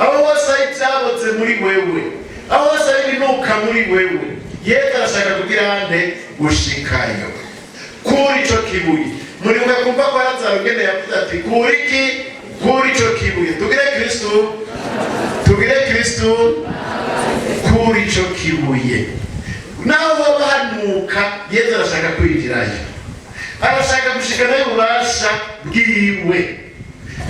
Aho hose ari ibyabotse muri wewe, aho hose ari ibinuka muri wewe, Yesu arashaka kugira nde? Gushikayo. Kuri ico kibuye. Muribuka kumva ko Lazaro ngene yavuze ati: "Kuri iki? Kuri ico kibuye." Tugire Kristo. Tugire Kristo. Kuri ico kibuye. Naho hoba hanuka, Yesu arashaka kwinjirayo. Arashaka gushikana ububasha bwiwe.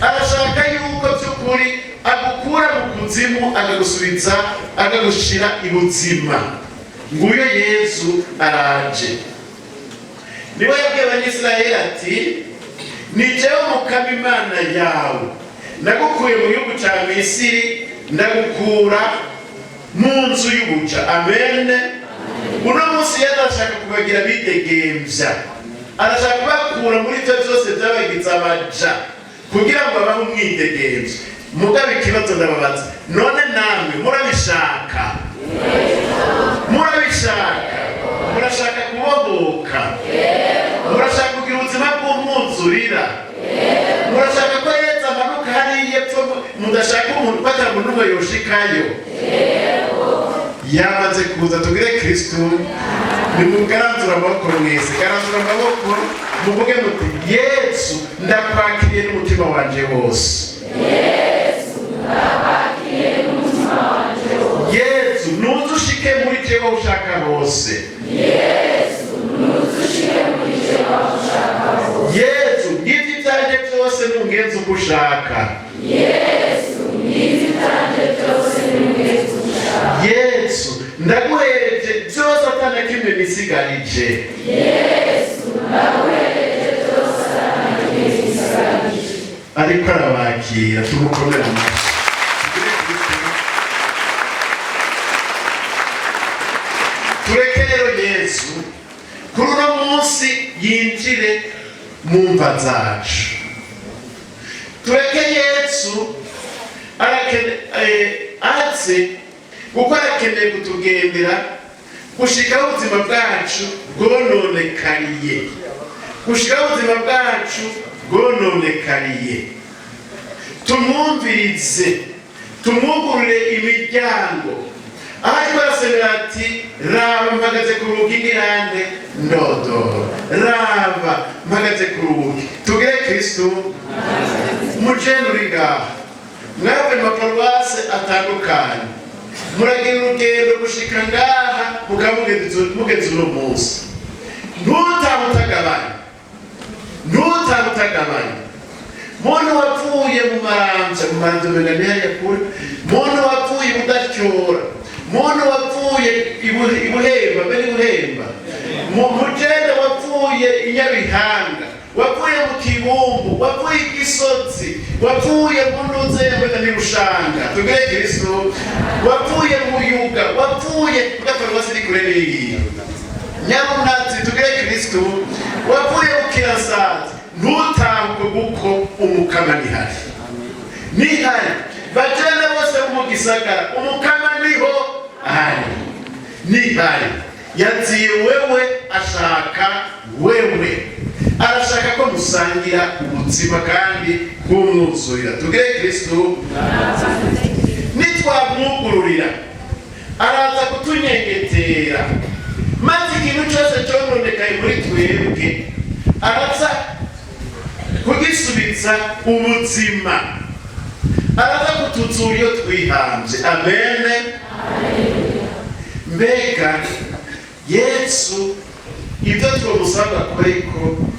Arashaka yuko by'ukuri agukura mu kuzimu, akagusubiza, akagushira ibuzima. Nguyo Yesu araje. Niwe yabwiye Abanyisirayeli ati: "Ni jewe Mukama Imana yawe, nagukuye mu gihugu cya Misiri, ndagukura mu nzu y'ubuja." Amen. Uno munsi Yesu arashaka kubagira bidegemvya, arashaka kubakura muri ibyo byose byabagize abaja kugira ngo abahe umwidegemvyo. Mugabe ikibazo ndababaza: none namwe murabishaka? Murabishaka? Murashaka kubohoka? Murashaka kugira ubuzima bw'umwuzurira? Murashaka ko Yesu amanuka hariya epfo, mudashaka umuntu ko ata muntu n'umwe yoshikayo? Yamaze kuza. Tugire Kristu. Nimugaranzura amaboko mwese, garanzura amaboko, muvuge muti: "Yesu, ndakwakiriye n'umutima wanje wose. Yesu, nuze ushike muri jewe ushaka hose. Yesu, ngivyo ivyanje vyose, nungenze uko ushaka. Yesu, ndaguhereje byose atana kimwe nisigarije." Ariko arabakira, tumukomere amashyi. Tureke rero Yesu kuri uno munsi yinjire mu mva zacu. Tureke Yesu aze, kuko arakeneye kutugendera gushikaho ubuzima bwacu bwononekariye, gushikaho ubuzima bwacu bwononekariye. Tumwumvirize, tumwugurure imiryango. Aho ariko arasemera ati: "Raba, mpagaze ku rugi ngirande ndodora. Raba, mpagaze ku rugi." Tugire Kristu. Mujene uri ngaha, mwebwe maparuwase atandukanye, muragira urugendo gushika ngaha, mukaba mugeze uno munsi. Ntutahe utagabanya, ntutahe utagabanya. Muntu wapfuye mu Maramvya, mu Maramvya umenga ni hariya kure, muntu wapfuye Budatyora, muntu wapfuye Ibuhemba, mbere Ibuhemba, mujene wapfuye Inyabihanga, wavuye mu Kibumbu, wavuye i Gisozi, wavuye mu Ntuze, mbega ni Rushanga, tugire Kristu, wavuye mu Yuga, wavuye kugaparuwasi iri kure n'iyi Nyarunazi, tugire Kristu, wavuye mu Kirasazi, ntutangwe, kuko Umukama nihari, nihari. Bajene bose bo mu gisagara, Umukama niho ari, nihari. Yaziye wewe, ashaka wewe, arashaka ko musangira ubuzima kandi bw'umwuzurira. Tugire Kristu. Nitwamwugururira, araza kutunyengetera, maze ikintu cyose cyononekaye muri twebwe araza kugisubiza ubuzima, araza kutuzura iyo twihambye. Amen. Mbega Yesu, ibyo twamusaba ko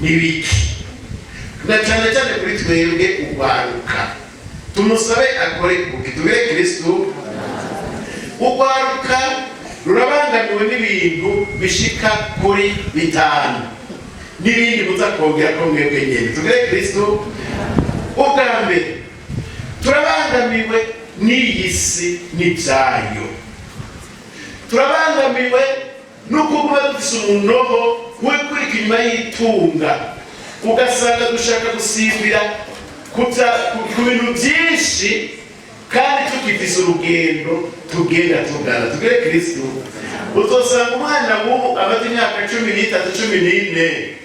ni biki, na cyane cyane kuri twebwe urwaruka? Tumusabe akore kuki? Tubire Kristu. Urwaruka rurabangamiwe n'ibintu bishika kuri bitanu, n'ibindi muza kongera ko mwebwe nyene. Tugire Kristu. Ubwa mbere, turabangamiwe n'iyi si n'ibyayo. Turabangamiwe no kuba dufise umunoho wikurika inyuma y'itunga, ugasanga dushaka gusimbira ku bintu byinshi kandi tukifise urugendo tugenda tugana. Tugire Kristu. Uzosanga umwana w'ubu amaze imyaka 13, 14,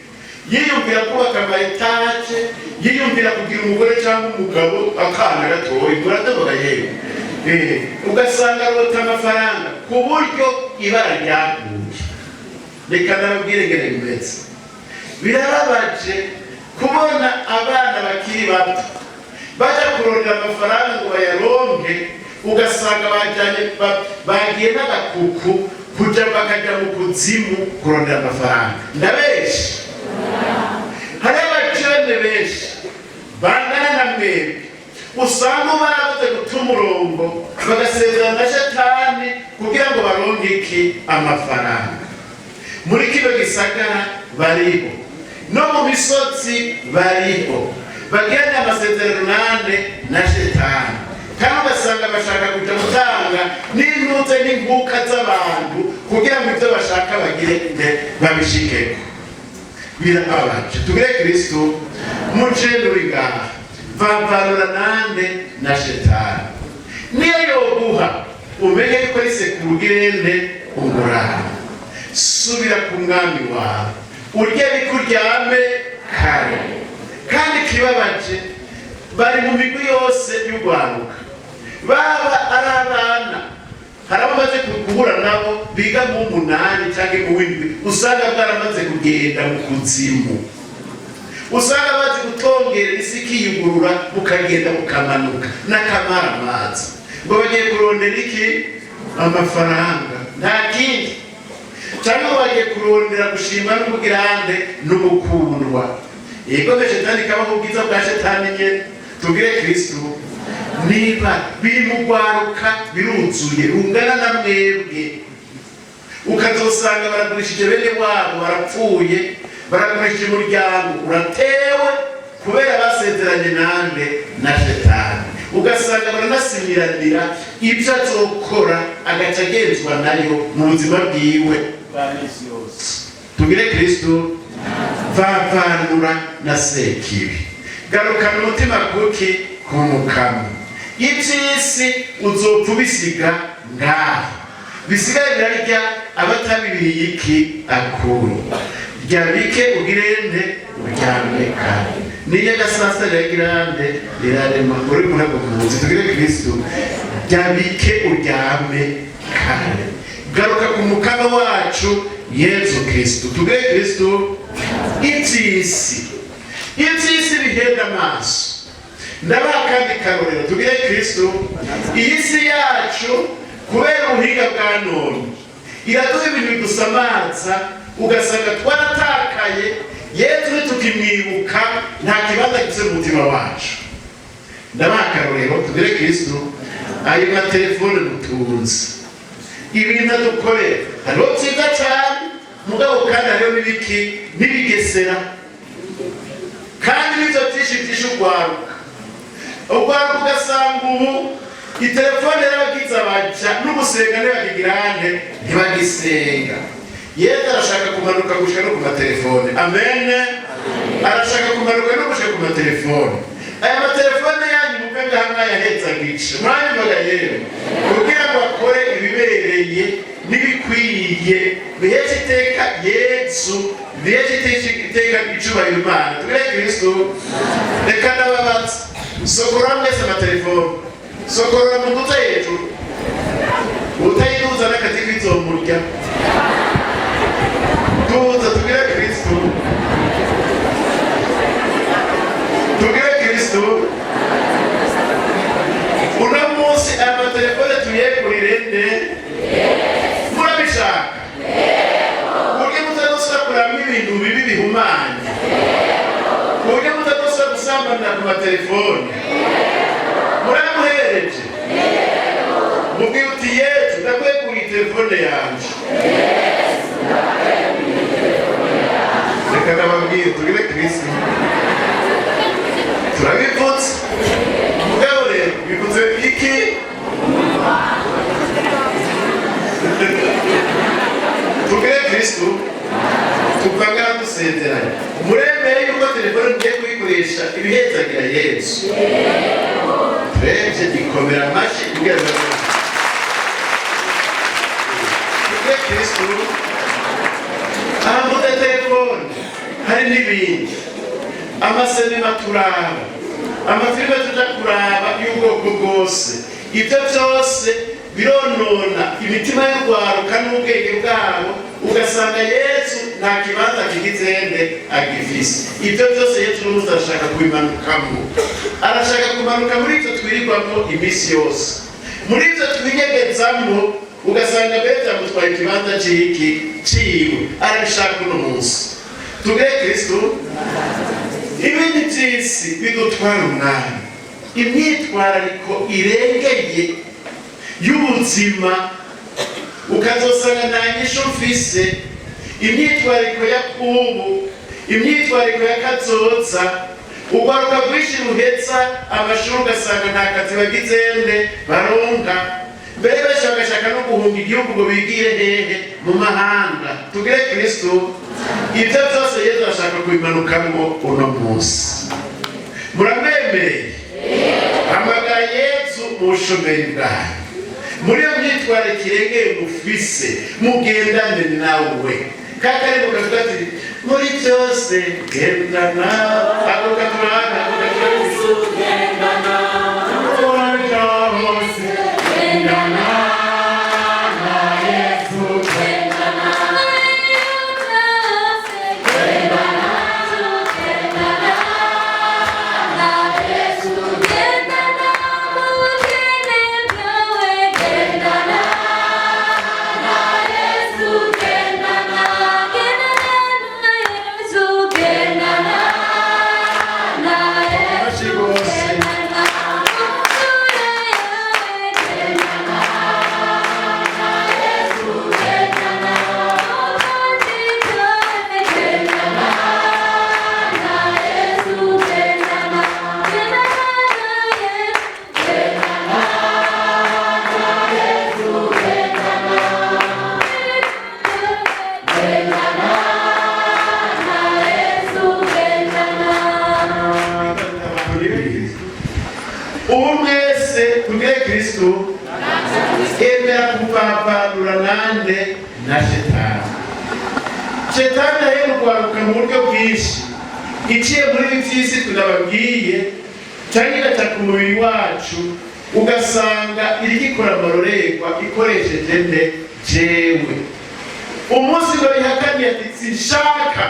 yiyumvira kubaka ama étages, yiyumvira kugira umugore cyangwa umugabo, akana gatoya, muratoboga yewe. Ugasanga arota amafaranga ku buryo ibara ryaguye. Reka nababwire ngene bimeze. Birababaje kubona abana bakiri bato baja kurondera amafaranga ngo bayaronke, ugasanga bajanye bagiye n'agakuku kuja, bakaja mu kuzimu kurondera amafaranga. Ndabesha? mwebwe, usanga barabuze guta umurongo, bagasezerana na Shetani kugira ngo baronke iki? Amafaranga. Muri kino gisagara bariho, no mu misozi bariho, bagiranye amasezerano nande? Na Shetani. Kandi ugasanga bashaka kuja gutanga n'intuze n'inkuka z'abantu kugira ngo ibyo bashaka bagire nde? Babishikeko. Birababaje. Tugire Kristo. Mucende uri ngaha, vavanura nande? Na Shetani. Niyo yoguha, umenye yuko ari sekurugirende umurano. Subira ku Mwami wawe, urye bikuryame kare. Kandi kibabaje, bari mu migwi yose y'urwaruka, baba ari abana. Hari abo bamaze guhura nabo biga mu 8 cyangwa mu 7, usanga bwaramaze kugenda mu kuzimu, usanga bazi gutongera isi ikiyugurura, bukagenda bukamanuka n'akamaramaza, ngo bagiye kurondera iki? Amafaranga, nta kindi. Cyangwa ngo bagiye kurondera gushima n'ubugirande n'ugukundwa. Yego, Shetani kabaho ubwiza bwa Shetani nyene. Tubwire Kristo. Niba biri mu rwaruka, biruzuye, rungana na mwebwe, ukazosanga baragurishije bene wabo, barapfuye, baragurishije umuryango, uratewe kubera basezeranye nande? Na Shetani. Ugasanga baranasimiranira ibyo azokora, agaca agenzwa nayo mu buzima bwiwe bwa minsi yose. Tugire Kristo. Vavanura na Sekibi, garukana umutima kuki? Ku Mukama. Iby'isi uzopfa ubisiga ngaho, bisigaye birarya abatabiriye iki akuru. Rya bike, ugirende, uryame kare. Niyo agasasa riragirande rirarema uri munago muzi. Tugire Kristo. Rya bike, uryame kare, garuka ku Mukama wacu Yezu Kristo. Tugire Kristo. Iby'isi bihenda amaso. Ndabaha kandi karorero. Tugire Kristo. Iyi si yacu, kubera ubuhinga bwa none, iraduha ibintu bidusamaza, ugasanga twaratakaye. Yezu ntitukimwibuka, nta kibanza gifise mu mutima wacu. Ndabaha akarorero. Tugire Kristo. Ayo matelefone mutunze, ibintu adukorera, hariho byiza cyane, mugabo kandi hariho n'ibiki? N'ibigesera. Kandi n'ibyo byinshi byinshi urwaruka, ugasanga ubu itelefone yarabagize abaja, n'ugusenga ntibakigirane, ntibagisenga. Yezu arashaka kumanuka gushika no ku matelefone. Amen. Arashaka kumanuka no gushika ku matelefone. Aya matelefone yanyu muve ngaha mwayahetse agice mwanyumaga yewe, kugira ngo akore ibibereye n'ibikwiye, biheshe iteka Yezu, biheshe iteka icubahiro Imana. Tugire Kristo. Reka ndababaza, sokorora mwese amatelefone, sokorora muduze hejuru. Utayiduza n'akati k'izomurya. Duza. Tugire Kristo. Tugire Kristo. Uno munsi aya matelefone tuyegurire nde? Murabishaka buryo mutazosubira kuramo ibintu bibi bihumanye, ku buryo mutazosubira gusambanira ku matelefone? Muramuhereje, mubwira uti: "Yezu, ndakweguriye telefone yanje." Reka ndababwire. Tugire Kristo. Turabivutse, mugabo rero bivuze iki? Tugire Kristo. Tuva ngaha dusezeranye, muremere yuko telefone mugiye kuyikoresha ibihezagira Yesu. Turebye ikomera amashyi kugira ngo tugire Kristo. Aha mvuze telefone, hari n'ibindi, amasinema turaba, amafilime tuja kuraba y'ubwoko bwose. Ibyo byose bironona imitima y'urwaruka n'ubwenge bwabo, ugasanga Yesu nta kibanza kigizende agifise. Ibyo byose Yesu n'umunsi arashaka kubimanukamo, arashaka kumanuka muri ibyo twirirwamo iminsi yose, muri ibyo twinyegezamo, ugasanga mbere byamutwaye ikibanza c'iki? Ciwe. Arabishaka uno munsi. Tugire Kristo. Ibindi by'isi bidutwara umwanya. Imyitwarariko irengeye y'ubuzima, ukazosanga nta nyishu mfise. Imyitwarariko ya kubu, imyitwarariko ya kazoza. Urwaruka rwinshi ruhetsa amashuri, ugasanga nta kazi bagizende baronka, mbere benshi bagashaka no guhunga igihugu ngo bigire hehe? Mu mahanga. Tugire Kristo. Ibyo byose Yezu ashaka kubimanukamwo uno munsi. Muramwemereye? Hamagara Yezu mu bushomeri bwanyu, muri iyo myitwarire kirengeye mufise, mugendane nawe. Kakarimo kavuga ati: "Muri byose gendana." Ako katurana, ako katurana. Hose gendana na Yesu. Amashyi rwose. Ubu mwese, tugire Kristo. Emera kuvavanura nande? Na Shetani. Shetani aheruka kwaruka mu buryo bwinshi, iciye muri ibi by'isi tunababwiye, cyangwa igataka umubiri wacu, ugasanga iriko ikora amarorerwa ikoresheje nde? Jewe. Umunsi ngo bihakaniye ati: "Sinshaka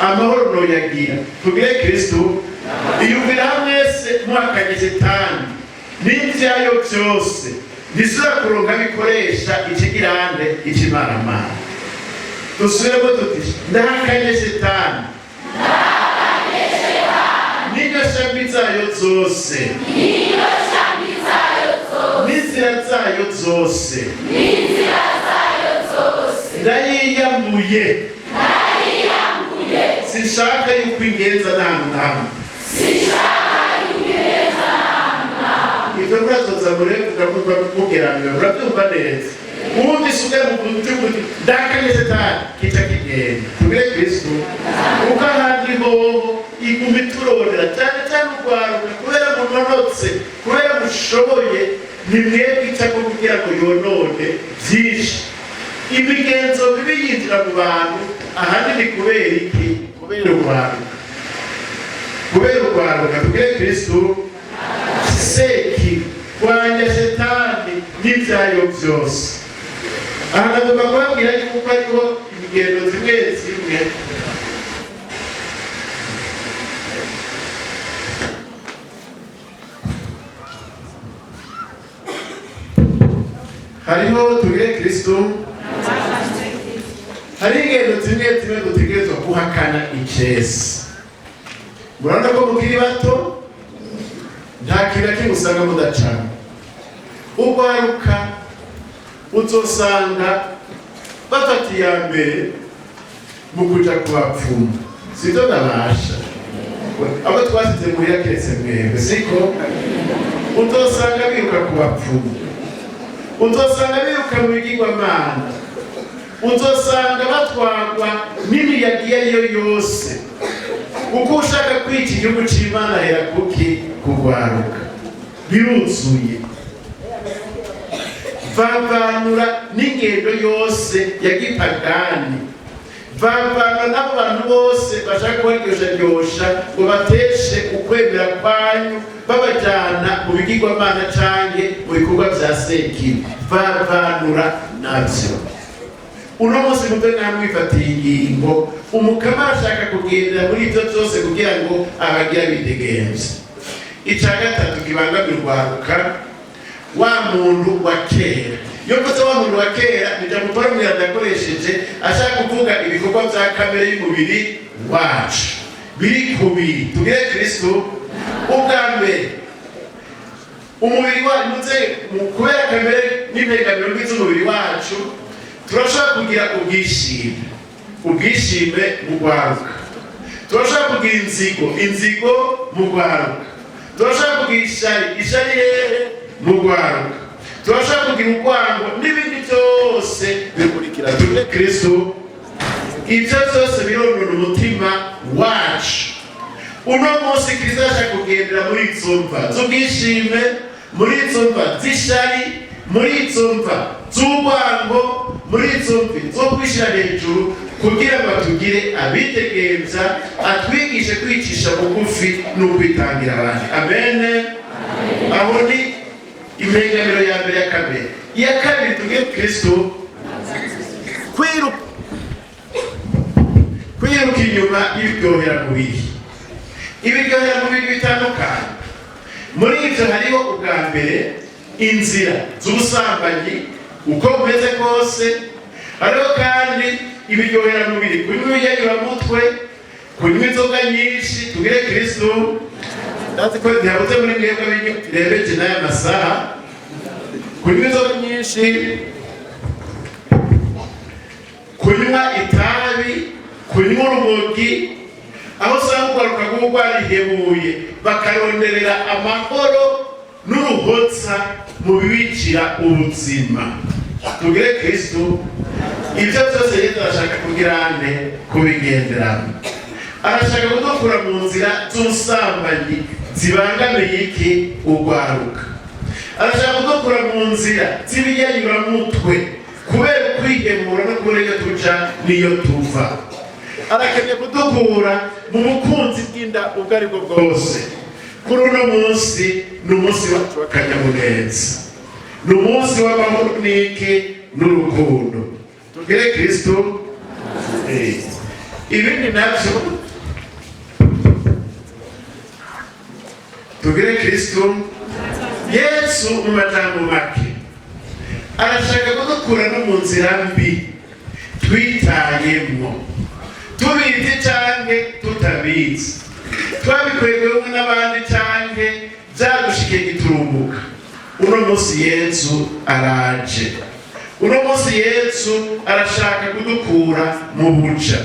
amahoro noyagira." Tugire Kristo. Iyumvira mwese muhakanye Shetani n'ivyayo byose, ntisubira kuronka bikoresha ikigirande, ikimaramara. Dusubiremo tuti: "Ndahakanye Shetani n'inyoshambi zayo zose n'inzira zayo zose. Ndayiyambuye, sinshaka yuko ingenza n'ahantu na hamwe." Ibyo murazoza murevuga mugeramiwe, murabyumva neza. Wumvise ubwe mu by'ukuri: "Ndahakanye Shetani," kica kigenda. Tugire Kristo. Kuko ahandi hoho iguma iturondera, cyane cyane urwaruka, kubera munonotse, kubera mushoboye. Ni mwebwe icako kugira ngo yonone byinshi. Imigenzo mibi yinjira mu bantu ahanini kubera iki? Kubera urwaruka, kubera urwaruka. Tugire Kristo. Seki rwanya Shetani n'ibyayo byose. Aha nagomba kubabwira yuko hariho imigendo zimwe zimwe. Hariho, tugire Kristo, hari ingendo zimwe zimwe dutegerezwa guhakana icesi. Murabona ko mukiri bato, nta kintu na kimwe usanga mudacana. Urwaruka uzosanga bafata iya mbere mu kuja ku bapfumu. Sibyo? Ndabasha abo twasize muhira, keretse mwebwe, siko? Uzosanga biruka ku bapfumu, uzosanga biruka mu bigirwamana, uzosanga batwarwa n'imiyaga iyo ari yo yose. Kuko ushaka kwica igihugu c'Imana ahera kuki? Kugwaruka. Biruzuye. Vavanura n'ingendo yose ya gipagani, vavanura n'abo bantu bose bashaka kubaryoshyaryosha ngo bateshe ukwemera kwanyu, babajyana mu bigirwamana canke mu bikorwa vya sekibi. Vavanura navyo. Uno munsi mube namwifatiye ingingo. Umukama arashaka kugendera muri ibyo byose kugira ngo abagira bidegemvye. Icya gatatu kibangamira urwaruka: wa muntu wa kera. Iyo mvuze wa muntu wa kera, ni ijambo Paul Mweranda yakoresheje ashaka kuvuga ibikorwa bya kamere y'umubiri wacu biri kubiri. Tugire Kristo. Ubwa mbere Umubiri wacu, kubera kamere n'impegamiro mbi z'umubiri wacu, turashobora kugira ubwishime, ubwishime mu rwaruka. Turashobora kugira inzigo, inzigo mu rwaruka. Turashobora kugira ishari, ishari hehe? Mu rwaruka. Turashobora kugira urwango n'ibindi byose bikurikira. Tugire Kristo. Ibyo byose bironona umutima wacu. Uno munsi Kristo ashaka kugendera muri izo mva z'ubwishime, muri izo mva z'ishari, muri izo mva z'urwango, muri izo mvi zo kwishyira hejuru, kugira ngo atugire abidegemvya, atwigishe kwicisha bugufi n'ukwitangira abandi. Amen. Aho ni impengamiro ya mbere ya kabiri. Iya kabiri, tugire Kristo, kwiruka inyuma y'ibiryohera mubiri, ibiryohera mubiri bitandukanye. Muri ibyo hariho ubwa mbere inzira z'ubusambanyi uko bumeze kose. Hariho kandi ibiryohera mubiri, kunywa ibiyayuramutwe, kunywa inzoga nyinshi. Tugire Kristo. Ndazi ko ntihabuze muri mwebwe birebeje n'aya masaha. Kunywa inzoga nyinshi, kunywa itabi, kunywa urumogi, aho usanga urwaruka rw'urwarihebuye, bakaronderera amahoro n'uruhotsa mu bibicira ubuzima. Tugire Kristo. Ibyo byose Yesu arashaka kugira ane? Kubigenderamo. Arashaka kudukura mu nzira z'ubusambanyi zibangamiye iki? Urwaruka. Arashaka kudukura mu nzira z'ibiyayuramutwe kubera kwihebura no kubura iyo tuja n'iyo tuva. Arakeneye kudukura mu bukunzi bw'inda ubwo ari bwo bwose. Kuri uno munsi ni umunsi wacu w'akanyamuneza, ni umunsi w'amahoro n'iki? N'urukundo. Tugire Kristo. Ibindi nabyo, tugire Kristo. Yesu mu majambo make arashaka kudukura no mu nzira mbi twitayemwo, tubizi canke tutabizi, twabikwegwemwo n'abandi canke vyadushikiye giturumbuka. Uno munsi Yesu araje, uno munsi Yesu arashaka kudukura mu buja,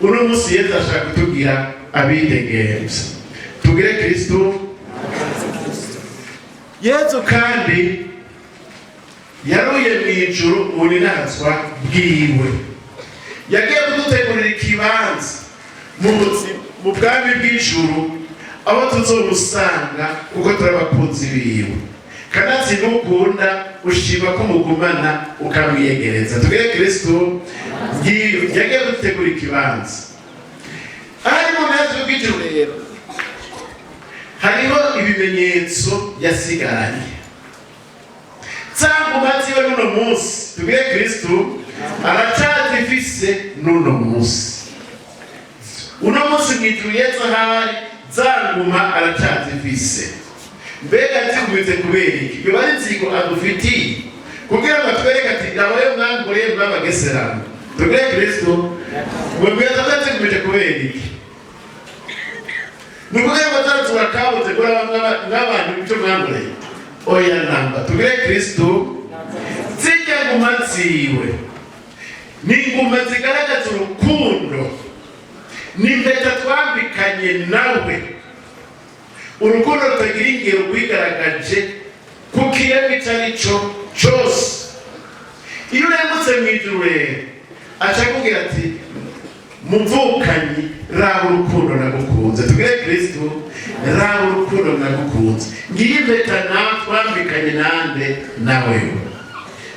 uno munsi Yesu arashaka kutugira abidegemvya. Tugire Kristo. Yesu kandi yaruye mu ijuru mu ninazwa bwiwe, yagiye kudutegurira ikibanza mu bwami bw'ijuru, aho tuzomusanga kuko turi abakunzi biwe. Kanatsinda ukunda ushima ko mugumana ukamwiyegereza. Tugire Kristo. Yagiye kudutegura ikibanza ahari mu ntazwi bw'ijuru. Rero hariho ibimenyetso yasigaranye, za nguma ziwe n'uno munsi. Tugire Kristo. Aracazifise n'uno munsi. Uno munsi mw'ijuru Yesu ahari, za nguma aracazifise. Mbega zikubitse kubera iki? Yoba ari inzigo adufitiye kugira ngo atwereke ati nabayo mwanguriye mwabageserano? Tugire Kristo. Ngo mbega zikubite kubera iki? Ni ukuvuga ngo zatura kabuze kuri nk'abantu icyo mwanguriye? Oya namba. Tugire Kristo. Zijya nguma ziwe ni inguma zigaragaza urukundo, ni impeta twambikanye nawe, urukundo rutagira ingero rwigaragaje ku kiremwa icyo ari cyo cyose. Iyo urengutse mu ijuru rero, aca akubwira ati: "Muvukanyi, raba urukundo nagukunze." Tugire Kristo. "Raba urukundo nagukunze, ngiyi impeta na twambikanye nande? Nawe."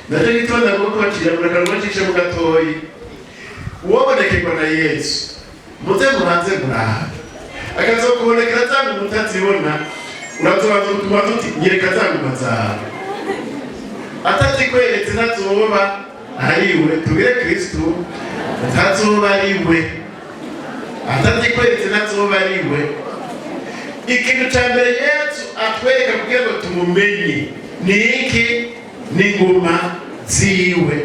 Nacyo gituma ndavuga ko bacira murakanwa mu gatoyi. Uwobonekerwa na Yesu, muze muhanze muraha, akazokubonekera zanga umutazibona, urazobanza utuma tuti: "Nyereka za nguma zawe." Atazikweretse ntazoba ariwe. Tugire Kristo. Ntazoba ariwe. Atazikweretse ntazoba ariwe. Ikintu cya mbere Yesu atwereka kugira ngo tumumenye ni iki? Ni inguma ziwe.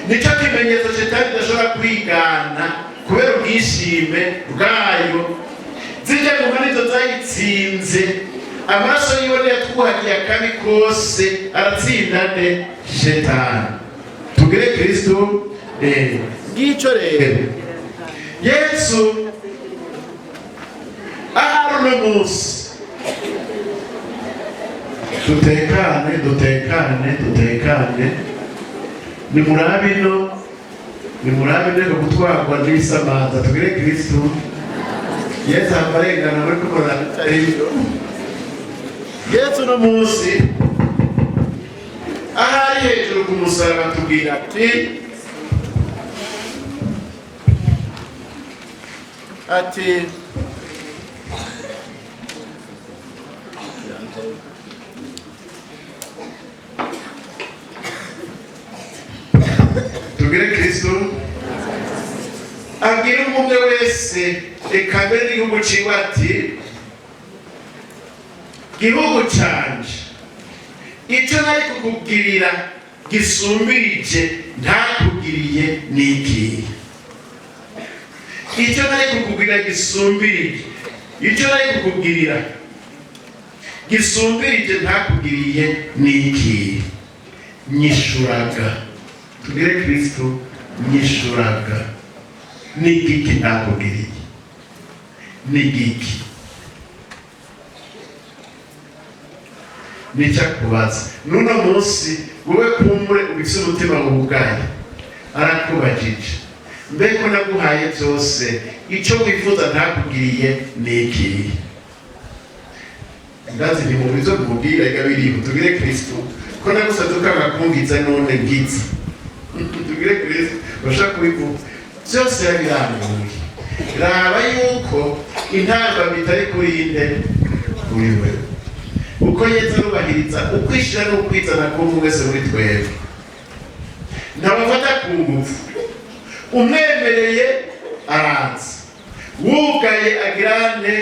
Nicyo kimenyetso Shetani idashobora kwigana kubera ubwishime bwayo. Zijya nguma nizo zayitsinze. Amaraso yiwe niyo yatwuhagiye akabi kose, aratsinda nde? Shetani. Tugire Kristo. Ngicyo rero, Yesu ahari uno munsi. Dutekane, dutekane, dutekane. Nimurabe ino, nimurabe ino gutwarwa n'isamaza. Tugire Kristo. Yesu amarengana muri kumurana bitari byo. Yesu uno munsi ahari hejuru ku musaraba tubwira ati tugire Kristo. Abwira umwe wese, eka mbere n'igihugu ciwe, ati: "Gihugu canje, icyo nari kukugirira gisumbirije ntakugiriye ni ikihe? Icyo nari kukugirira gisumbirije, icyo nari kukugirira gisumbirije ntakugiriye ni ikihe? Nyishuraga." Tugire Kristo. Nyishuraga, ni igiki ntakugiriye? Ni igiki? Nicyakubaza n'uno munsi, wowe kumbure ufise umutima wugaye, arakubajije: "Mbeko naguhaye byose, icyo wifuza ntakugiriye ni ikihe?" Ndazi ntimubizo kumubwira ega biriho. Tugire Kristo. "Ko nagusabye ukanga kungiza, none ngiza." Tugire Kristo. Bashaka kubivuga byose yabirambuye. Raba yuko intambamyi itari kuri inde? Kuri wewe. Uko Yesu arubahiriza ukwishira n'ukwizana k'umwe wese muri twebwe, ntabafata ku ngufu. Umwemereye araza, wugaye agirane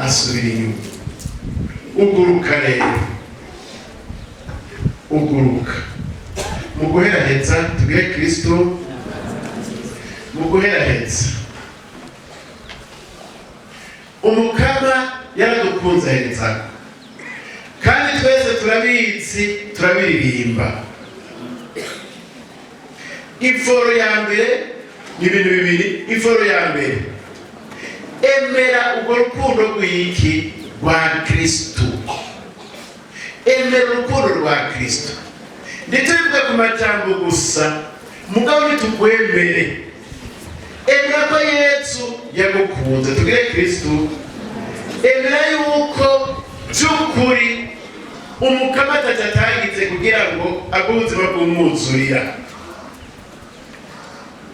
asubira inyuma. Uguruka rero, uguruka. Mu guheraheza, tugire Kristo. Mu guheraheza, Umukama yaradukunze aherezako, kandi twese turabizi, turabiririmba. Iforo ya mbere ni ibintu bibiri. Iforo ya mbere, emera urwo rukundo rw'iki? Rwa Kristu. Emera urukundo rwa Kristu. Ntitubivuge ku majambo gusa, mugabo nitukwemere. Emera ko Yesu yagukunze. Tugire Kristu. Emera yuko by'ukuri Umukama ataco atagize kugira ngo aguhe ubuzima bw'umwuzurira.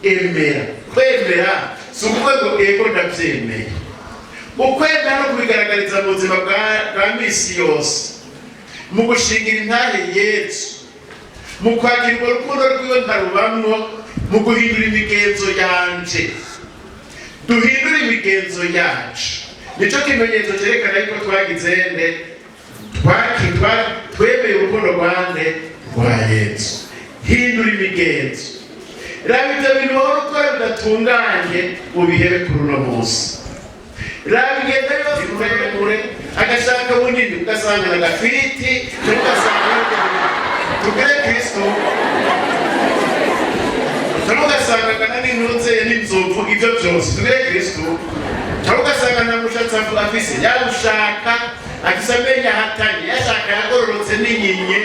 Emera. Kwemera si ukuvuga ngo "ego, ndabyemeye". Ukwemera no kubigaragariza mu buzima bwa misi yose, mu gushingira intahe Yesu, mu kwakira urwo rukundo rwiwe nkarubamwo, mu guhindura imigenzo yanje. Duhindure imigenzo yacu, nicyo kimenyetso cyerekana yuko twagize nde? Twemeye urukundo rwande? Rwa Yesu. Hindura imigenzo. Raba ibyo bintu wahora ukora bidatunganye, ubihebe kuri uno munsi. Raba ingendo yose muremure, agashaka bunini, ugasanga agafiriti, ugasanga. Tugire Kristo. Cyangwa ugasanga angana n'intuze n'inzovu, ibyo byose. Tugire Kristo. Cyangwa ugasanga nta mushatsi afise, yawushaka afise amenyo ahatanye, yashaka yagororotse n'inyinya,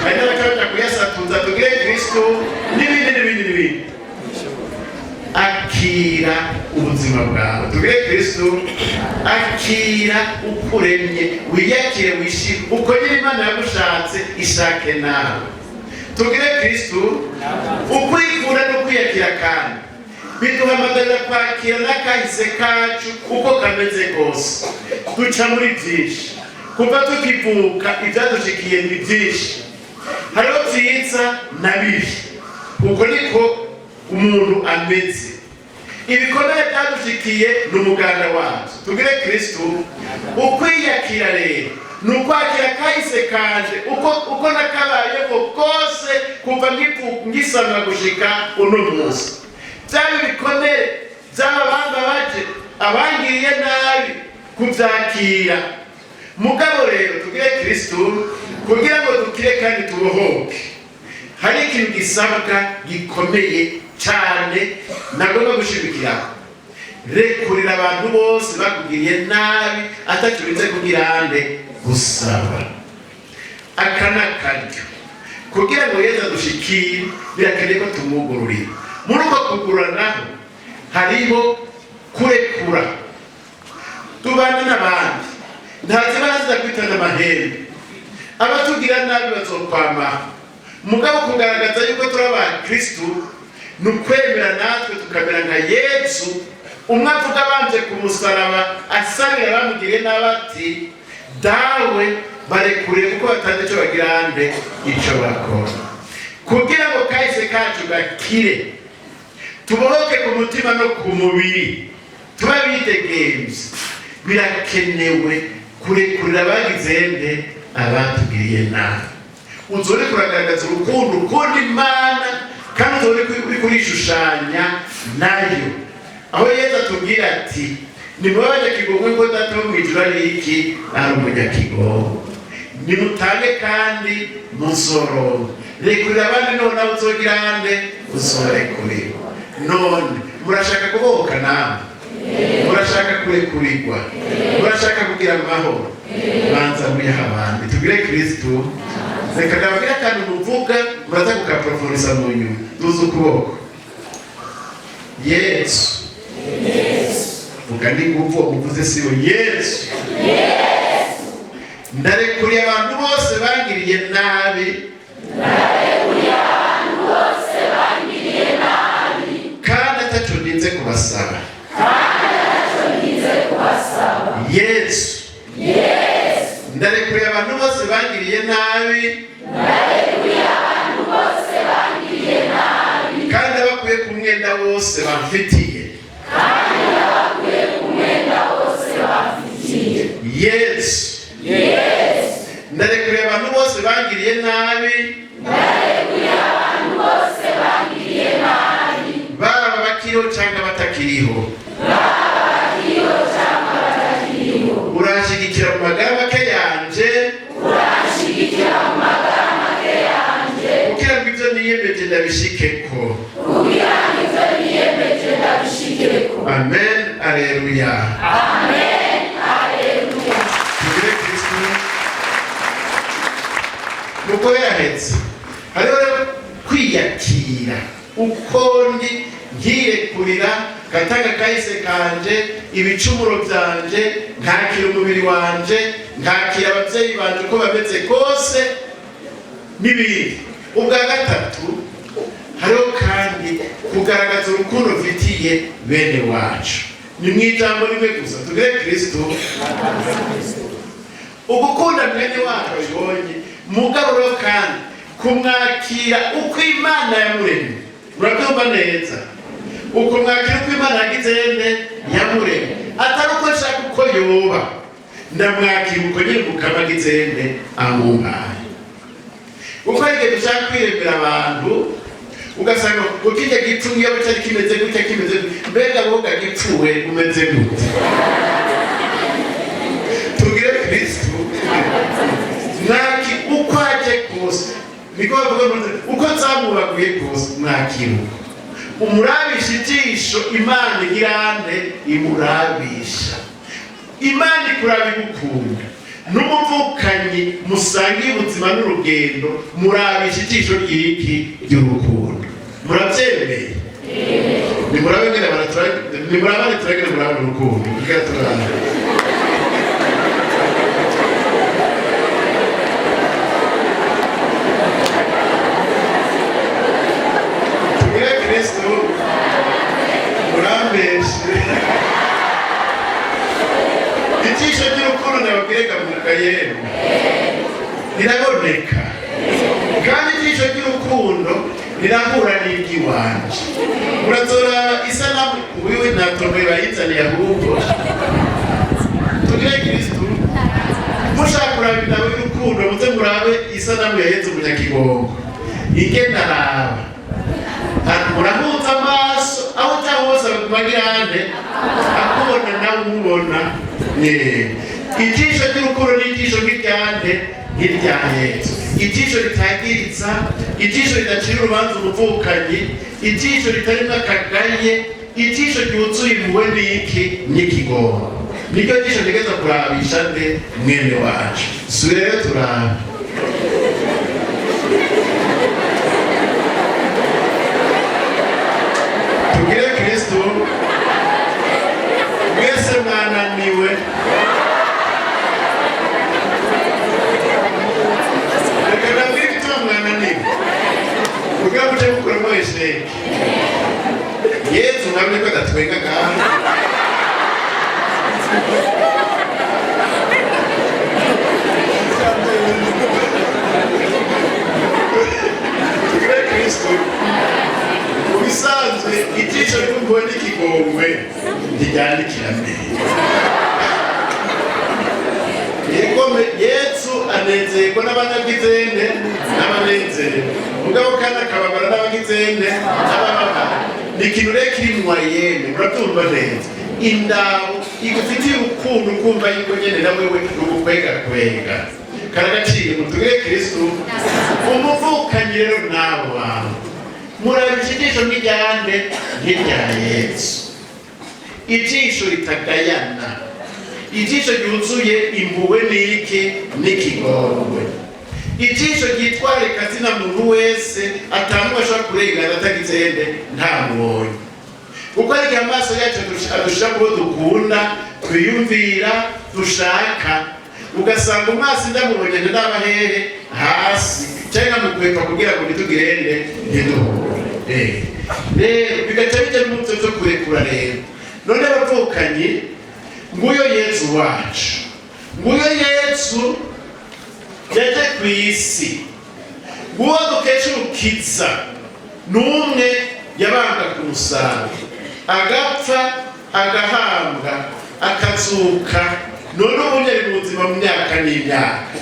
hari n'abaca kuyasatuza. Tugire Kristo. N'ibindi n'ibindi n'ibindi. Akira ubuzima bwawe. Tugire Kristo. Akira uko uremye, wiyakire, wishime uko nyine Imana yagushatse, ishake nawe. Tugire Kristo. Ukwikunda no kwiyakira kandi biduhamagarira kwakira n'akahise kacu uko kameze kose. Duca muri byinshi kuva tukivuka, ibyadushikiye ni byinshi, hariho byiza na bibi, uko niko umuntu ameze. Ibikomere byadushikiye ni umuganda wacu. Tugire Kristo. Ukwiyakira rero ni ukwakira kahise kanje uko nakabayeho kose kuva ngisamwa gushika uno munsi, byaba ibikomere, byaba abambabaje, abangiriye nabi, kubyakira. Mugabo rero tugire Kristu kugira ngo dukire kandi tubohoke, hari ikintu gisabwa gikomeye cyane nagomba gushimikiraho: rekurira abantu bose bakugiriye nabi atacurinze kugira ande gusaba. Aka ni akaryo kugira ngo Yezu adushikire, birakeneye ko tumwugururira. Muri uko kugurura naho hariho kurekura. Tubana n'abandi, nta ziba kwitana amahembe, abatugira nabi bazokwamaho. Mugabo kugaragaza yuko turi abakristu ni ukwemera natwe tukamera nka Yesu, umwe avuga abanje ku musaraba asabira bamugiriye nabi ati: "Dawe, barekure kuko batazi icyo bagira ande icyo bakora." Kugira ngo kahise kacu gakire, tubohoke ku mutima no ku mubiri, tuba bidegemvye, birakenewe kurekurira abagize nde abatugiriye nabi. Uzore kuragaragaza urukundo ukunda Imana, kandi uzore uriko urishushanya nayo, aho Yesu atubwira ati: "Nimube abanyakigongwe ko Data wo mw'ijuru ari iki? Ari umunyakigongwe. Nimutange kandi muzoronka." Rekurira abandi, none nawe uzogira ande? Uzorekurira. None murashaka kubohoka? Namwe murashaka kurekurirwa? Murashaka kugira amahoro? Banza muyaha abandi. Tugire Kristu. Reka ndababwire akantu muvuga, muraza kukaprofondisa mu nyuma. Duze ukuboko. Yesu. Vuga n'inguvu, uvuze siwe. Yesu, ndarekuriye abantu bose bangiriye nabi kandi ataco ndinze kubasaba. Yesu, ndarekuriye abantu bose bangiriye nabi kandi abakuye ku mwenda wose bamfitiye. Yesu, ndarekuriye abantu bose bangiriye nabi, baba bakiriho cyangwa batakiriho. Uranshigikira mu magara make yanje kugira ngo ibyo niyemeje ndabishikeko. Amen, aleluya. Tugire Kristu. Nuko yahetse, hariho rero kwiyakira uko ndi, nkirekurira gatanga kahise kanje, ibicumuro byanje, nkakira umubiri wanje, nkakira ababyeyi banje uko bameze kose n'ibindi. Ubwa gatatu, hariho kandi kugaragaza urukundo mfitiye bene wacu. Ni mu ijambo rimwe gusa. Tugire Kristu. Ugukunda mwene wacu abibonye, mugabo rero kandi kumwakira uko Imana yamuremye. Murabyumva neza? Ukumwakira uko Imana yagize nde? Yamuremye, atari uko nshaka uko yoba. Ndamwakira uko nyine mukama agize nde? Amumpaye. Uko hari igihe dushaka kwiremera abantu, ugasanga ngo kirya gipfu ngiyo cyari kimeze gutya, kimeze gutya. Mbega woga gipfuwe umeze gute? Tugire Kristu. Mwaki uko aje kose, niko bavuga ngo uko nzamubaguye kose, mwakira uko umurabisha ijisho Imana igirande imurabisha. Imana ikuraba igukunda, n'umuvukanyi musangiye ubuzima n'urugendo murabisha ijisho ry'iki? Ry'urukundo. Murabyemeye? Nimurabe ngene nimurabane, turagene murabane urukundo kugira turabe. Tugire Kristu. Murambeshe. Ijisho ry'urukundo ndababwire gamuka yemwe riraboneka, kandi ijisho ry'urukundo rirahura n'iry'iwanje. Murazoraba isanamu wiwe ntatomboye bayizaniye ahubwo. Tugire Kristu. Mushaka kuraba ibitabo y'urukundo, muze murabe isanamu ya Yezu Munyakigongo ingene araba. Murahuza amaso, aho uca hose baguma agirande akubona, nawe umubona. Ijisho ry'urukundo ni ijisho nk'iryande? Nk'irya Yesu. Ijisho ritagiriza, ijisho ridacira urubanza umuvukanyi, ijisho ritarimo akagaye, ijisho ryuzuye impuhwe n'iki? N'ikigongo. Niryo jisho rigeza kurabisha nde? Mwene wacu. Subire rero turabe. Tugire Kristu. Mwese mwananiwe. Reka nabwire igituma mwananiwe kugira muce mukuramo esheke. Yezu mwabonye ko adatwenga ngaha. Tugire Kristu. Mu bisanzwe ijisho ry'umugore n'ikigongwe ntiryandikira mbere. Yego, Yesu anezerwa n'abanyabwizende n'abanezerwa, mugabo kandi akababara n'abagizende n'abababara. Ni ikintu rero kiri mu wayene. Murabyumva neza, indabo igufitiye urukundo, ukumva yuko nyene na wewe rugukwega kwega karagaciro. Mutugire Kristu. Umuvukanyi rero n'abo bantu murabisha ijisho nk'iryande? Nk'irya Yesu. Ijisho ritagayana, ijisho ryuzuye impuhwe n'iki? N'ikigongwe. Ijisho ryitwararika zina muntu wese, atanumwe ashobora kurengana atagizende ntamubonye, kuko ariko amaso yacu adushira kubo dukunda, twiyumvira, dushaka, ugasanga umwasi ndamubonye ndaba hehe? Hasi, cyangwa mukwepa kugira ngo ntitugirende, ntiduhure. Rero bigaca bijya mu byo byo kurekura. Rero none abavukanyi, nguyo Yesu wacu, nguyo Yesu yaje ku isi, nguwo dukesha urukiza, n'umwe yabanga ku musaraba, agapfa, agahambwa, akazuka, none ubundi ari mu buzima mu myaka n'imyaka.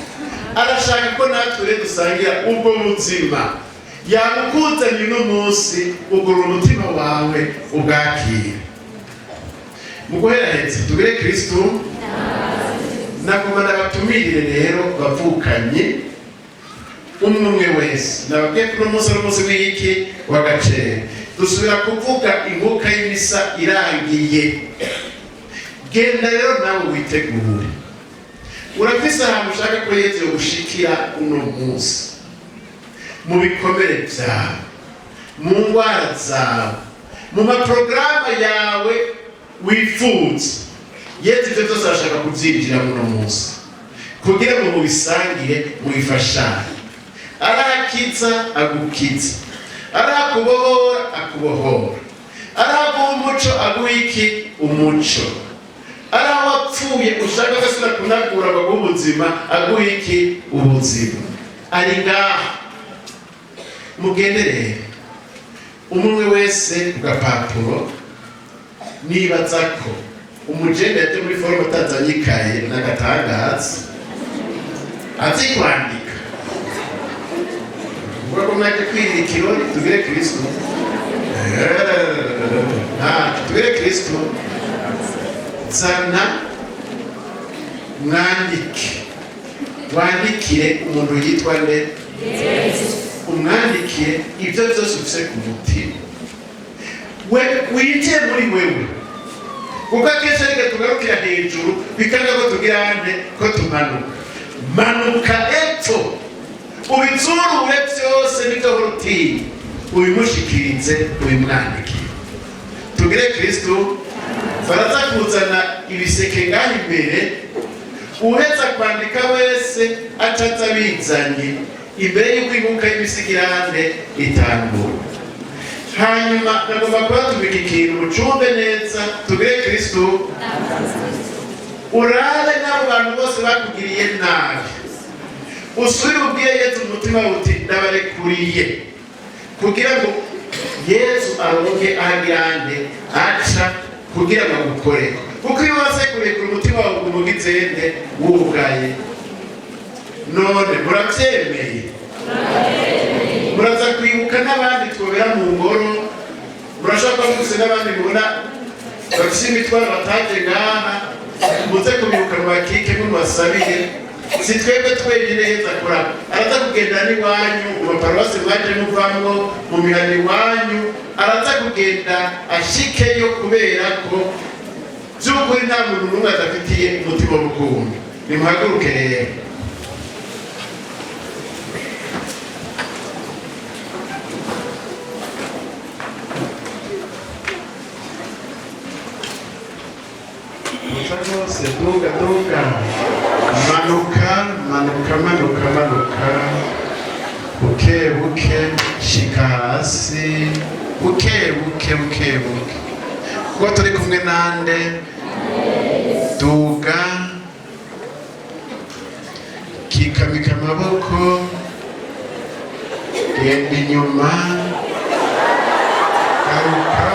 Arashaka ko natwe rero dusangira ubwo buzima. Yabukuzaniye uno munsi, ugurura umutima wawe ubwakire. Mu guheraheza, tugire Kristu. Nagomba ndabatumirire rero bavukanye, umwe umwe wese. Nababwiye ko uno munsi ari umunsi w'iki? W'agaciro. Dusubira kuvuga inkuka y'imisa irangiye. Genda rero nawe witegure. Urafise ahantu ushaka ko Yezu yogushikira uno munsi, mu bikomere byawe, mu ndwara zawe, mu maporogaramu yawe wifuza. Yezu ibyo byose arashaka kubyinjira uno munsi kugira ngo mubisangire, mubifashanye. Arakiza agukiza, arakubohora akubohora, araguha umuco aguha iki? Umuco. Ari aho wapfuye ushaka agasubira kunagura ngo aguhe ubuzima, aguha iki? Ubuzima. Ari ngaha. Mugende rero umwe wese ku gapapuro. Nibaza ko umujene yaje muri forume atazanye ikaye n'agatangaza, azi kwandika. Ubwo ko mwaje kwirira ikirori. Tugire Kristo. Ntacyo, tugire Kristo. Zana mwandike, wandikire umuntu yitwa nde? Umwandikire ibyo byose ufise ku mutima, we winjiye muri wewe, kuko akenshi ariko tugarukira hejuru, bikanga ko tugira ande? Ko tumanuka. Manuka epfo, ubizurure byose n'ibyo uhora utinya, ubimushikirize, ubimwandikire. Tugire Kristu. Baraza kuzana ibiseke ngaho imbere. Uheza kwandika wese acaza abizanye imbere y'uko inkuka y'imisigirande itangura. Hanyuma nagomba kubatumika ikintu mucumbe neza. Tugire Kristu. Urabe n'abo bantu bose bakugiriye nabi, usubire ubwire Yezu mu mutima uti: "Ndabarekuriye," kugira ngo Yezu aronke ahagirande aca kugira ngo agukore, kuko iyo wase kurekura umutima wawe uguma ugizende? Wugaye. None murabyemeye? Muraza kwibuka n'abandi twobera mu ngoro. Murashobora kuba mufise n'abandi mubona bafise imitwaro bataje ngaha. Muze kubibuka mubakike, mubasabire. Si twebwe twenyine heza akora, araza kugenda n'iwanyu mu maparuwasi mwaje muvamwo, mu mihana iwanyu araza kugenda ashikeyo, kubera ko by'ukuri nta muntu n'umwe adafitiye umutima w'urukundo. Nimuhaguruke rero. Muca rwose, duga, duga, manuka, manuka, manuka, manuka buke buke, shika hasi buke buke, buke buke, kuko turi kumwe nande. Duga, kikamika amaboko, genda inyuma, garuka,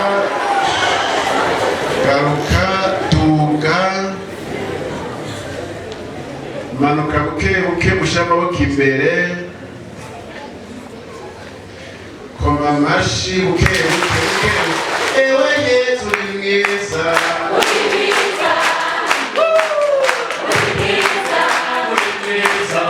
garuka, duga, manuka buke buke, mushyire amaboko imbere, koma amashi buke buke, buke buke. Ewe Yezu uri mwiza. Uri mwiza, uri mwiza, Uri mwiza.